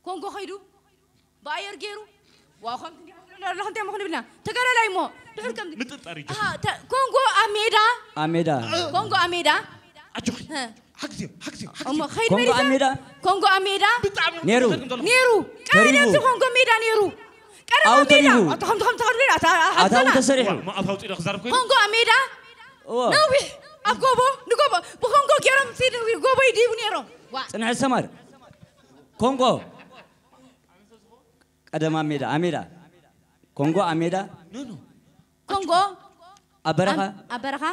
ኮንጎ ኸይዱ ብኣየር ገይሩ ዋው ከምቲ እንዲያ ኣለኹ እንታይ ሞ ክንብልና ተጋዳላይ እሞ ድሕር ከም ምጥጣር እዩ ኣሃ፣ ተ- ኮንጎ ኣብ ሜዳ ኣብ ሜዳ ኮንጎ ኣብ ሜዳ ኣጆኺ ሀ፣ ሓግዚ ሓግዚ እሞ ኸይድ ኮንጎ በሊሳ ኣብ ሜዳ ኮንጎ ኣብ ሜዳ ብጣዕሚ ነይሩ። ዘለኹ ነይሩ ቀደም ተሪቡ። እቲ ኮንጎ ሜዳ ነይሩ ቀደም ኣው ኣብ ሜዳ ተሪቡ። ኣቶ ከምቲ ከምቲ ከድሉ ኣታ ኣታዊ ተሰሪሑ ማ ኣብ ሃውፂ ዶ ክዛረብ ኮይኑ ኮንጎ ኣብ ሜዳ እዎ ነዊሕ ኣብ ጎቦ ንጎቦ ብኮንጎ ገይሮም እቲ ጎቦ ይድይቡ ነይሮም ዋ ፅንሐ ሰማር ኮንጎ ቀደም ኣብ ሜዳ ኣብ ሜዳ ኮንጎ ኣብ ሜዳ ኖ ኖ ኮንጎ ኣብ በረኻ ኣብ በረኻ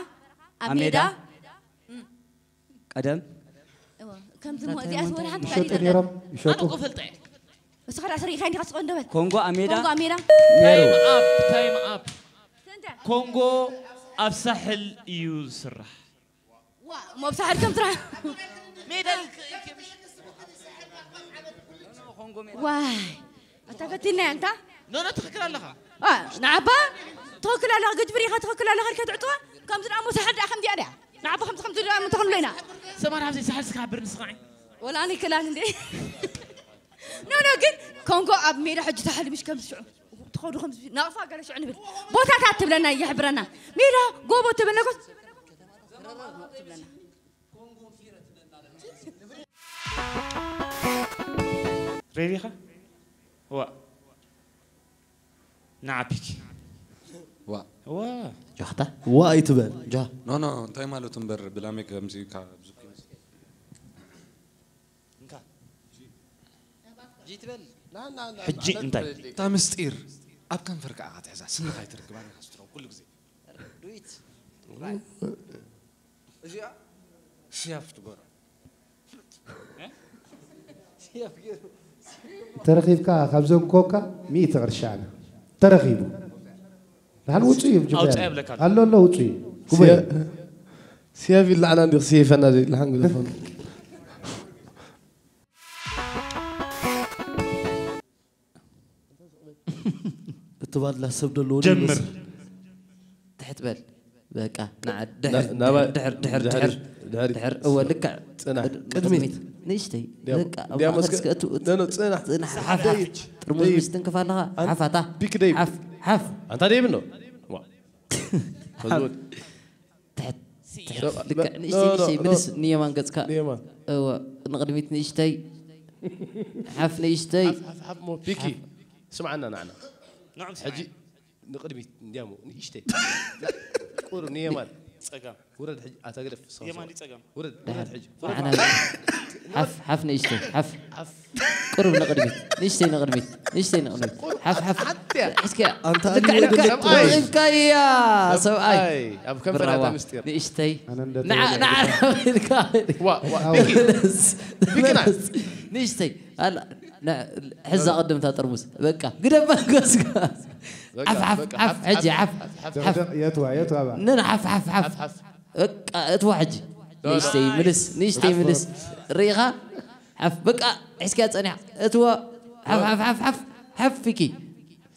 ኣብ ኣብ ሜዳ ሜዳ ቀደም እወ፣ ከምዚ ሞ እዚኣ ዝወላ ሓንቲ ይሸጡ ነይሮም ይሸጡ ኣነ እኮ ፈልጠ እየ እስኻ ዳ ስሪኻ እንዲኻ ስቆ እንደበል ኮንጎ ኣብ ሜዳ ኮንጎ ኣብ ሜዳ ነይሩ ታይም ኣፕ ታይም ኣፕ ስንተ ኮንጎ ኣብ ሳሕል እዩ ዝስራሕ ዋ ሞብ ሳሕል ከም ትራ ሜዳ ዋይ ኣታ ፈቲና እንታ ኖ ኖ ትኽክል ኣለኻ ዋ ንዓባ ትኽክል ኣለኻ ግጅብር ኢኻ ትኽክል ኣለኻ ኢልካ ትዕጥዋ ከምዚ ደኣ ሞ ሳሕል ደኣ ከምዚኣ ደኣ ንዓባ ከምዚ ከምዚ ደኣ ሞ ተኽሉ ኢና ሰማር ኣብዚ ሳሕል ስካ ብር ንስኻዒ ወላ ኣነ ክላን እንዴ ኖ ኖ ግን ኮንጎ ኣብ ሜዳ ሕጂ ሳሕል ምሽ ከምዚ ሽዑ ትኸዱ ከምዚ ናቕፋ ገለ ሽዑ ንብል ቦታታት ትብለና ይሕብረና ሜዳ ጎቦ ትብለና ኮስ ሬዲ ኢኻ ዋ ንዓ ፒኪ ዋ ዋ ጆኽታ ዋ ኣይትበል ጆ ኖ ኖ እንታይ ማለቱ እምበር ብላሜ ከምዚ ካብ ዝኩ ጂ ትበል ሕጂ እንታይ እታ ምስጢር ኣብ ከንፈር ከዓ ክትሕዛ ስንኻ ኣይትርክባን ኢኻ ስትሮ ኩሉ ግዜ ዱይት እዚኣ ሽያፍ ትጎሮ ተረኺብካ ካብ ዘንኮካ ሚእቲ ቅርሺ ኣነ ተረኺቡ ድሓን ውፁ እዩ ኣውፅኣ ይብለካ ኣሎ። ኣሎ ኣሎ ውፁ እዩ ጉበይ ሲያፍ ይላዓና እንዲ ክስየፈና ዘይለሓን ግደፎም እቲ ባድላ ሰብ ደለዎ ጀምር ትሕት በል በቃ ንዓ ድሕር ናባይ- ድሕር ድሕር ድሕር- ድሕር ድሕር- ድሕር እወ ልክዕ ጽናሕ። ቅድሚት ቅድሚት። ንእሽተይ እንዲያም- በቃ ኣብ እንዲያም ማእኸል እስከ- እስከ እቱ እቱ- ኖ፣ ኖ፣ ጽናሕ። ጽናሕ ጽናሕ። ሓፍ ሓፍ ደይብ። ጥርሙዝ ደይብ። ምሽ ትንክፍ ኣለኻ ኣን- ሓፋታ ቢክ ደይብ። ሓፍ ሓፍ ኣንታ ደይብ ኖ ዋ። ከዝወድ- ትሕት ትሕት ኖ፣ ልክዕ ኖ፣ ንእሽተይ ኖ፣ ንእሽተይ ኖ። ምልስ ንየማን ገጽካ ንየማን። እወ ንቕድሚት ንእሽተይ ሓፍ ንእሽተይ ሓፍ፣ ሓፍ፣ ሓፍ፣ ሞ፣ ቢኪ። ስምዓና ንዓና። ንዑም ሕጂ ንቕድሚት እንዲያሞ ንእሽተይ። ቁሩብ ንየማን። ጸጋም ውረድ ሕጂ ኣታ ግደፍ። ሰው፣ ሰው። የማን ጸጋም ውረድ፣ ውረድ ሕጂ። ሓፍ ሓፍ ንእሽተይ ሓፍ ቅሩብ ንቕድሚት ንእሽተይ ንቕድሚት ንእሽተይ ንቕድሚት ሓፍ ሓፍ ሓንቲያ። ሕስኪያ ኣንታ ልክዕ ኣንታ ልክዕ ሰብኣይ። ረኺብካያ ሰብኣይ ኣይ፣ ኣብ ከንፈር ብራዋ ኣታ ምስጢር። ንእሽተይ ኣነ እንደ ንዓ ተወለደ ንዓ ኢልካ ዋ፣ ዋ፣ ቢኪ። መለስ ቢኪ ናይ። መለስ ንእሽተይ ኣላ ን- ሕዛ ቅድምታ ጥርሙስ በቃ ግደባ ገስካ በቃ፣ ሓፍ ሓፍ በቃ፣ ሓፍ ሕጂ ሓፍ ሓፍ ደቕደቕ የትዋ የትዋ ባ ነን ሓፍ ሓፍ ሓፍ ሓፍ፣ ሓፍ። በቃ እትዋ ሕጂ ንእሽተይ ምልስ ንእሽተይ ምልስ ርኢኻ ሓፍ በቃ ሒዝካ ጸኒሕ እትዋ ሓፍ ሓፍ ሓፍ ሓፍ ሓፍ ፊኪ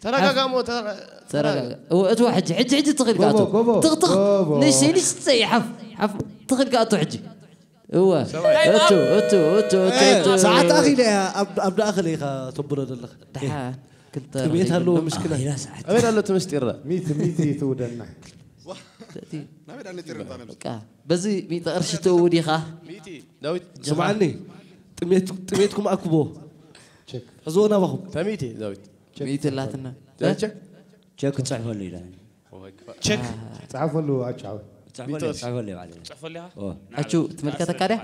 ተረጋጋሞ፣ ተረ- ተረጋጋ እወ እትዋ ሕጂ ሕጂ ሕጂ ትኽልካ ጎቦ፣ እቱ ጎቦ፣ ትኽትኽ ጎቦ። ንእሽተይ ንእሽተይ ሓፍ ሓፍ ትኽልካ እቱ ሕጂ እወ እቱ እቱ እቱ እቱ እቱ ሰዓት ኣኺለ እያ ኣብ ኣብ ዳእኽል ኢኻ ተብሎ ዘለኻ ደሓን ክልተ ጥሜት ኣለዎ ምስክና ኢላ ሰዓት ኣበይ ኣሎ እቲ ምስጢር ሚት ሚት ይትውደና ናበይ ዳ ነጢሩ እንታ ነብሱ? በቃ በዚ ሚእቲ ቅርሺ ትእው ዲኻ? ሚእቲ፣ ዳዊት። ስምዓኒ፣ ጥሜት-፣ ጥሜትኩም ኣክቦ። ቸክ። ሕዝዎ ናባኹም። እንታይ ሚእቲ፣ ዳዊት? ሚእቲ ኣላትና። ዳዊት ቸክ? ቸክ ክጽሕፈሉ ኢለ። ቸክ። ጸሓፈሉ ኣቻው። ጸሓፈሉ፣ ጸሓፈሉ ይባል። ኦ። ኣቹ ትምልከተካ ድያ?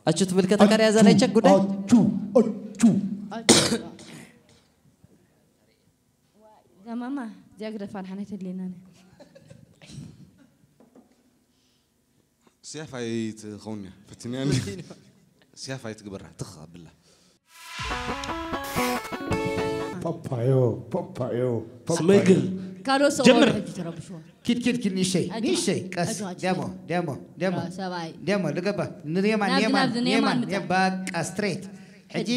ኣቹ ትምልከተካ ድያ እዛ ናይ ቸክ ጉዳይ? ኣቹ፣ ኣቹ። እዛ ማማ፣ እዚኣ ግደፋ፣ ንሓና ኣይተድልየናን እያ። ሲያፍ ኣይትኸውን እያ፣ ፈትንያ እንዲ። ሲያፍ ኣይትግበራ፣ ትኽ ኣብላ። ፓፓዮ፣ ፓፓዮ፣ ፓፓዮ። ስመግል። ካልኦት ሰው ጀምር። ሕጂ ተረብሽዎ። ኪድ፣ ኪድ፣ ኪድ፣ ንእሽተይ፣ ኣጆኻ፣ ንእሽተይ፣ ቀስ። ኣጆኻ፣ ኣጆኻ። ደሞ፣ ደሞ፣ ደሞ። ያ፣ ሰብኣይ። ደሞ፣ ልገባ። ንየማን፣ ናብዚ፣ ንየማን፣ ናብዚ፣ ንየማን፣ ንየማን፣ ምጻእ። በቃ ስትሬት። ሕጂ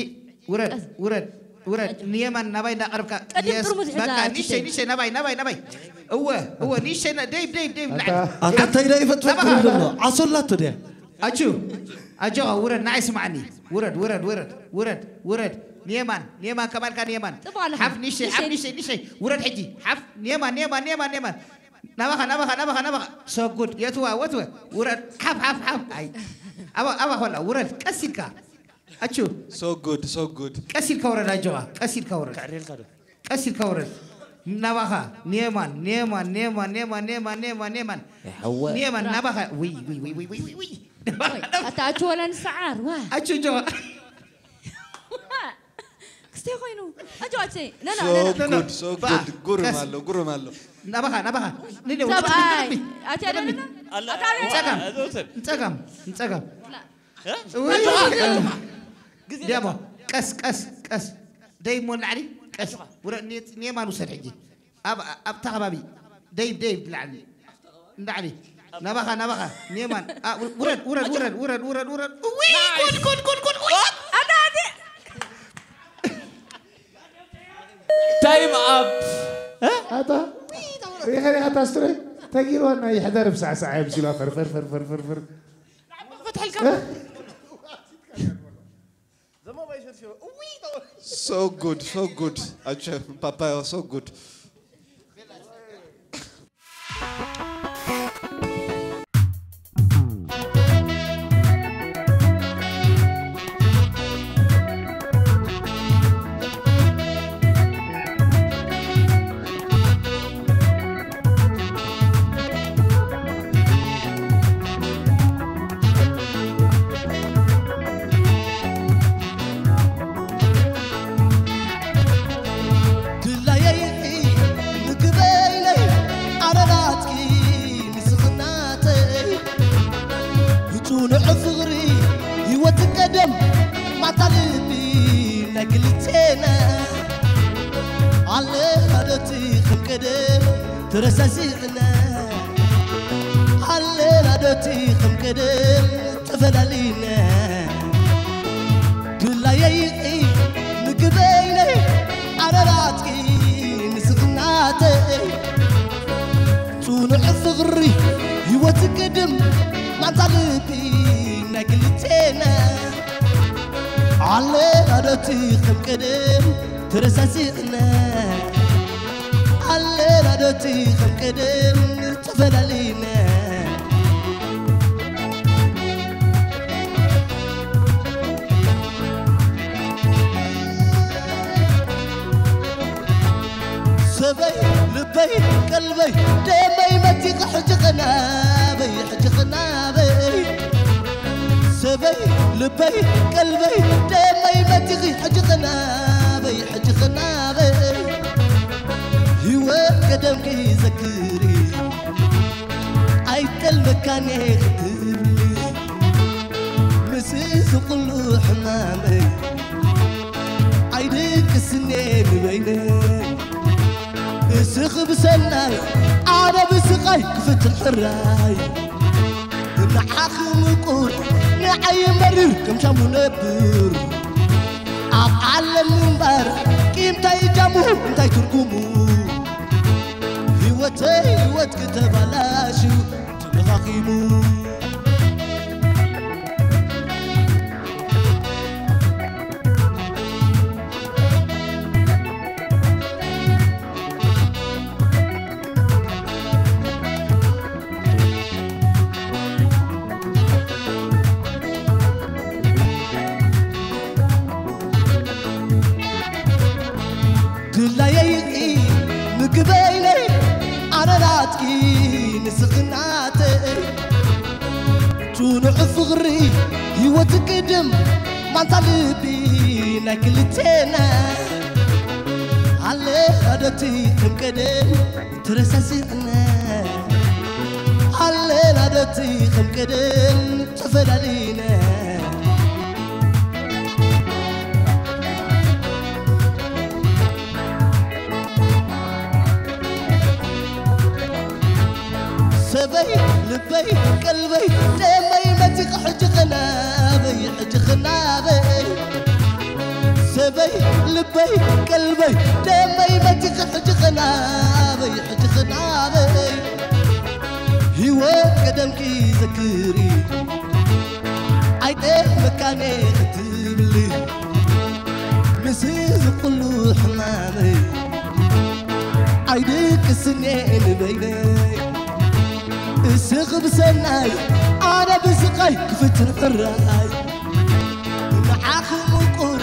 ውረድ፣ ቀስ። ውረድ፣ ውረድ። ኣጆኻ። ንየማን ናባይ እንዳቐረብካ። ቀድም የስ፣ ጥርሙዝ ሒዛ በቃ፣ ኣትተይ። ንእሽተይ፣ ንእሽተይ፣ ናባይ፣ ናባይ፣ ናባይ። እወ፣ እወ፣ ንእሽተይ፣ ና-፣ ደይብ፣ ደይብ፣ ደይብ፣ ኣታ-፣ ንዓይ። ኣታ እንታይ ደኣ ይፈጥፈጥ ናባኻ። ትብል ዘሎ? ዓሶ ኣላቶ ድያ? ኣቹ፣ ኣጆኻ፣ ውረድ፣ ንዓይ ስምዓኒ። ውረድ፣ ውረድ፣ ውረድ፣ ውረድ፣ ውረድ። ንየማን፣ ንየማን፣ ከማልካ ንየማን። ጽቡቕ ኣለኻ። ሓፍ፣ ንእሽተይ፣ ሓፍ፣ ንእሽተይ። ንእሽተይ፣ ንእሽተይ። ውረድ ሕጂ። ሓፍ፣ ንየማን፣ ንየማን፣ ንየማን፣ ንየማን። ናባኻ፣ ናባኻ፣ ናባኻ፣ ናባኻ። ሰጉድ፣ የትዋ፣ ወትወ። ውረድ፣ ሓፍ፣ ሓፍ፣ ሓፍ። ኣይ። ኣባ-፣ ኣባ ኾላ፣ ውረድ፣ ቀስ ኢልካ። ኣቹ። So good, so good። ቀስ ኢልካ ውረድ፣ ኣጆኻ። ቀስ ኢልካ ውረድ። ከዕርየልካ ዶ? ቀስ ኢልካ ውረድ። ናባኻ። ንየማን፣ ንየማን፣ ንየማን፣ ንየማን። ይሕወ። ንየማን፣ ናባኻ። ውይ፣ ውይ፣ ውይ። ኣታ ኣቹ ወላ ንሰዓር፣ ዋ። ኣቹ፣ ኣጆኻ። ክስተ ኮይኑ። ኣጆ፣ ኣጆ። ና፣ ና፣ So ና፣ ና። good, so good። ጉርም ኣሎ፣ ጉርም ኣሎ። ናባኻ፣ ናባኻ። ንደ-፣ ሰብኣይ። ንደ-፣ ኣትያ ንደ-፣ ደለና? ኣላ-፣ ኣታ ኣላ-፣ ንጸጋም። ኣዘውተር። ንጸጋም፣ ንጸጋም። ላ። እ? ውይ፣ ኣጆኻ። ኣጆኻ። ግዜ ዲያሞ፣ ቀስ፣ ቀስ፣ ቀስ። ደይ እሞ ንላዕሊ፣ ቀስ። ኣጆኻ። ውረ-፣ ኒ-፣ ንየማን ውሰድ ሕጂ። ኣብ፣ ኣብታ ከባቢ። ደይ፣ ደይ፣ ንላዕሊ። ንላዕሊ። ናባኻ፣ ናባኻ። ንየማን። ኣ፣ ውረድ፣ ውረድ፣ ውረድ፣ ውረድ፣ ውረድ፣ ውረድ። ውይ፣ ጉድ፣ ጉድ፣ ጉድ፣ ጉድ፣ ውይ። ኣታ፣ ኣታ። ታይም ኣፕ። ኣታ፣ ሪኸ፣ ሪኸ፣ ኣታ ስትሬ፣ ተጊርዋ ናይ ሕደር ብሳዕሳዕ እዮም ሲሉ፣ ፈር፣ ፈር፣ ፈር፣ ፈር፣ ፈር፣ ፈር። ፈትሐልካ። እ? So good, so good። ኣቸ፣ ፓፓዮ፣ so good። ድላየይ ምግበይነይ ኣረራትኪ ንስኽናተይ ብጽኑዕ ፍቕሪ ህይወት ቀደም ማታ ልቢ ናይ ክልቴና ኣለና ዶ እቲ ከም ቀደም ተረሳሲዕና ኣለና ዶ እቲ ከም ቀደም ተፈላሊና ድላየይ ምግበይነይ ኣረራትኪ ንስኽናተይ ጽኑዕ ፍቕሪ ህይወት ቅድም ማንታ ልቢ ናይ ክልቴና ኣለና ዶ እቲ ከም ቀደም ተረሳሲዕና ኣለና ዶ እቲ ከም ቀደም ተፈላሊና ሰበይ ልበይ ቀልበይ ደመይ መቲኺ ሕጂ ኸናበይ ሕጂ ኸናበይ ሰበይ ልበይ ቀልበይ ደመይ መቲኺ ሕጂ ኸናበይ ሕጂ ኸናበይ ህይወት ቀደምኪ ዘክሪ ኣይጠልመካን እየ ክትብሊ ምስ እዚ ኩሉ ሕማመይ ኣይድቅስን እየ ንበይነይ እስኺ ብሰናይ ኣነ ብስቓይ ክፍትን ሕራይ ንዓኺ ምቁር ንዓይ መሪር ከም ሻሙ ነብር ኣብ ዓለም ምንባር ቂም እንታይ ጃሙ እንታይ ትርጉሙ ህይወተይ ህይወት ክተባላሽው ተደኻኺሙ ጽኑዕ ፍቕሪ ህይወት ቅድም ማንታ ልቢ ናይ ክልቴና ኣለ ኣደቲ ከም ቀደም ተረሳሲዕና ኣለ ኣደቲ ከም ቀደም ተፈላሊና ሰበይ ልበይ ቀልበይ ደመይ መጺኺ ሕጂ ኸናበይ ሕጂ ኸናበይ ሰበይ ልበይ ቀልበይ ደመይ መጺኺ ሕጂ ኸናበይ ሕጂ ኸናበይ ህይወት ቀደምኪ ዘክሪ ኣይጠመካኔ ክትብሊ ምስ እዚ ኩሉ ሕማመይ ኣይድቅስኔ ንበይነይ እስኽ ብሰናይ ኣነ ብስቓይ ክፍትን ሕራይ ንዓኺ ምቁር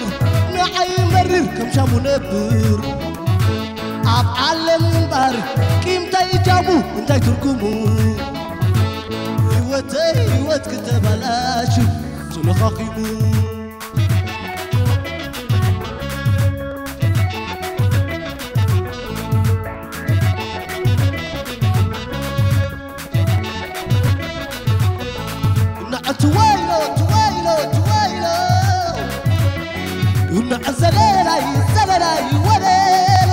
ንዓይ መሪር ከም ሻሙ ነብር ኣብ ዓለም ምንባር ቂምታይ እጃሙ እንታይ ትርጉሙ ህይወተይ ህይወት ክተባላሽ ጽኑኻኺሙ ትወይሎ ትወይሎ ትወይሎ እናዕ ዘለላይ ዘለላይ ወለሎ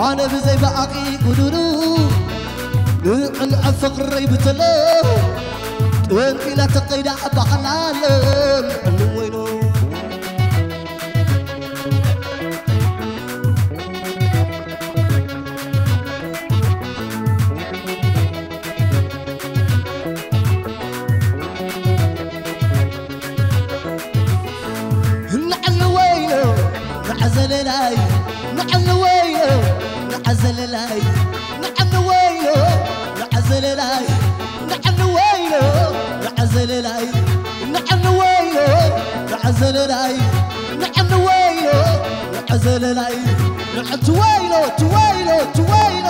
ኣነ ብዘይ ብኣኺ ጉዱሉ ንዕንዐ ፍቕረይ ብተሎ ጥንኪና ተኸይዳ ኣባኸላሎ ንዕንወይኖ ንዓኒ ወይኖ ንዓዘለላይ ንዓኒ ወይኖ ንዓዘለላይ ንዓኒ ወይኖ ንዓዘለላይ ንዓኒ ወይኖ ንዓዘለላይ ንዓኒ ወይኖ ንዓዘለላይ ንዓኒ ወይኖ ንዓዘለላይ ንዓቲ ወይኖ ትወይኖ ትወይኖ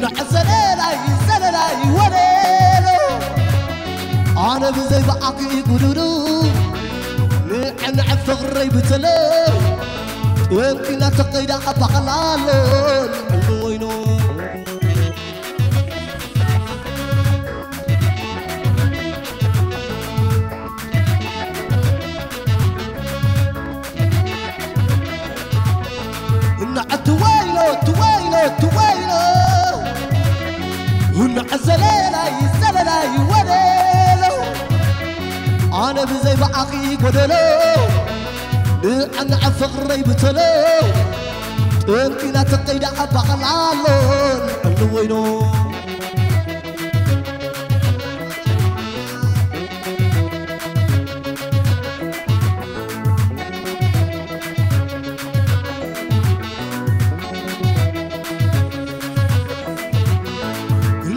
ንዓዘለላይ ዘለላይ ወለሎ ኣነ ብዘይ ብኣኺ ጉዱዱ ንዕንዐ ፍቕረይ ብተሎ ጥወንኪና ተኸይዳ ኣባኸላሎ ንዕኒ ወይኖ እናዕ ትወይሎ ትወይሎ ትወይሎ እናዕ ዘለላይ ዘለላይ ወለሎ ኣነ ብዘይ ብኣኺ ጎደሎ ንዕንዐ ፍቕረይ ብተሎ ጥንኪና ተኸይዳ ኣባኸላሎ ንዕኒ ወይኖ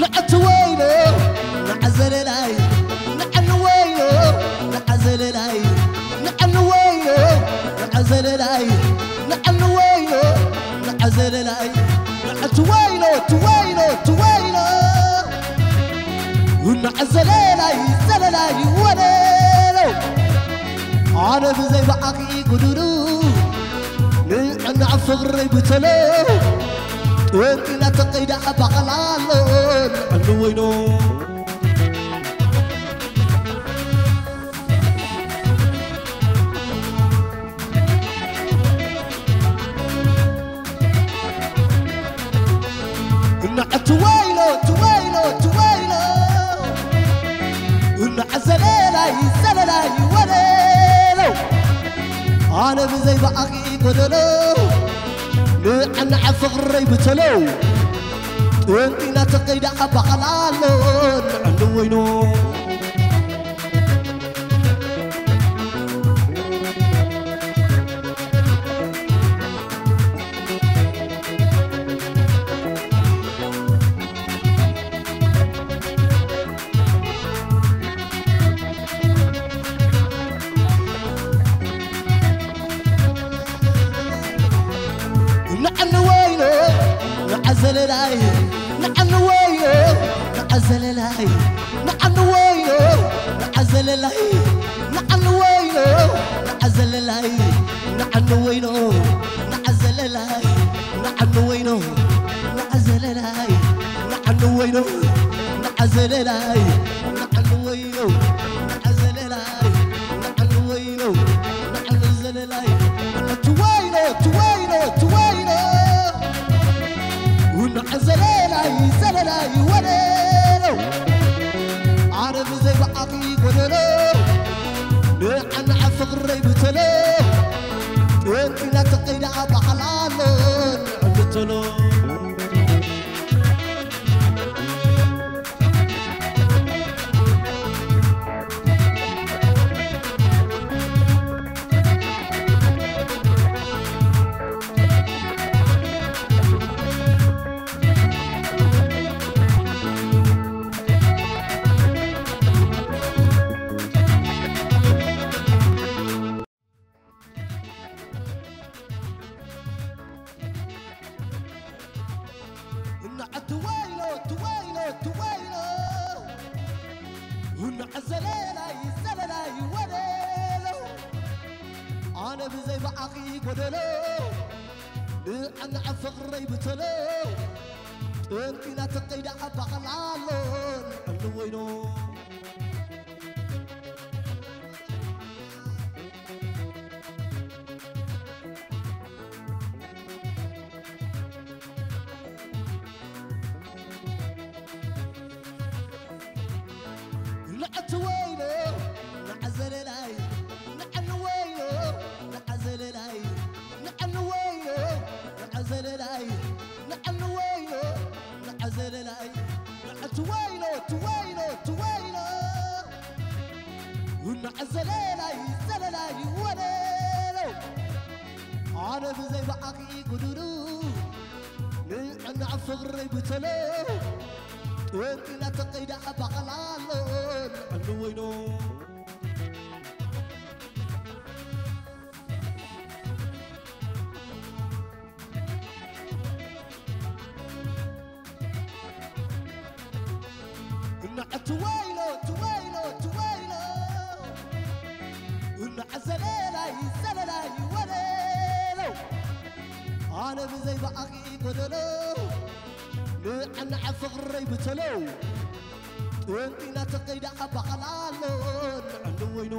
ንዓቲ ወይኖ ንዓዘለላይ ንዓኒ ወይኖ ንዓዘለላይ ንዓኒ ወይኖ ንዓዘለላይ ንዓኒ ወይኖ ንዓዘለላይ ንዓቲ ወይኖ ትወይኖ ትወይኖ ንዓዘለላይ ዘለላይ ወለሎ ኣነ ብዘይ ብኣኺ ጉዱሉ ንዕንዐ ፍቕረይ ብተሎ ጥወንኪና ተኸይዳ ኣባኸላሎ ንዕኒ ወይኖ እናዕ ትወይሎ ትወይሎ ትወይሎ እናዕ ዘለላይ ዘለላይ ወለሎ ኣነ ብዘይ ብኣኺ ጎደሎ ንዕንዐ ፍቕረይ ብተሎ ጥንኪና ተኸይዳ ኣባኸላሎ ንዕኒ ወይኖ ንዓኒ ወይኖ ንዓዘለላይ ንዓኒ ወይኖ ንዓዘለላይ ንዓኒ ወይኖ ንዓዘለላይ ንዓኒ ወይኖ ንዓዘለላይ ንዓኒ ወይኖ ንዓዘለላይ ንዓኒ ወይኖ ንዓዘለላይ ንዓኒ ወይኖ ንዓዘለላይ ንዓኒ ወይኖ ንዓዘለላይ ንዓኒ ወይኖ ንዓኒ ዘለላይ ትወይኖ ትወይኖ ትወይኖ ንዓዘለላይ ዘለላይ ወደሎ ኣነ ብዘይ ብኣኺ ጎደሎ ንዓና ፍቕረይ ብተሎ ጥንቲና ተቐይዳ ባዕላሎ ንዕብተሎ እና ትወይሎ ትወይሎ ትወይሎ እና ዘለላይ ዘለላይ ወደሎ ኣነ ብዘይ ብኣኺ ጎደሎ ንዓና ፍቕረይ ብተሎ ጥንቲና ተቐይዳ ባቐላሎ ንዕሊ ወይኖ ንዓቲ ወይኖ ንዓዘለላይ ንዓኒ ወይኖ ንዓዘለላይ ንዓኒ ወይኖ ንዓዘለላይ ንዓኒ ወይኖ ንዓዘለላይ ንዓቲ ወይኖ ትወይኖ ትወይኖ ንዓዘለላይ ዘለላይ ወለሎ ኣነ ብዘይ ብኣኺ ጉዱሉ ንዕና ፍቕረይ ብተሎ ጥወንቲና ተቐይዳ ባቐላሎ ንዕኒ ወይኖ እና ትወይሎ ትወይሎ ትወይሎ እና ዘለላይ ዘለላይ ወለሎ ኣነ ብዘይ ብኣኺ ጎደሎ ንዕና ፍቕረይ ብተሎ ጥወንቲና ተቐይዳ ባቐላሎ ንዕኒ ወይኖ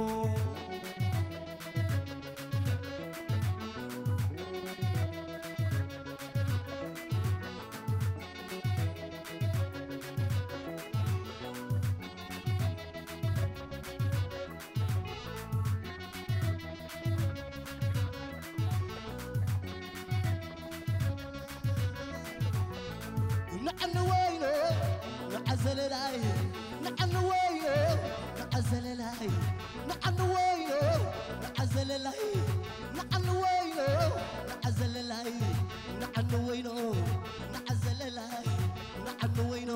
ንዓኒ ወይኖ ንዓዘለላይ ንዓኒ ወይኖ ንዓዘለላይ ንዓኒ ወይኖ ንዓዘለላይ ንዓኒ ወይኖ ንዓዘለላይ ንዓኒ ወይኖ ንዓዘለላይ ንዓኒ ወይኖ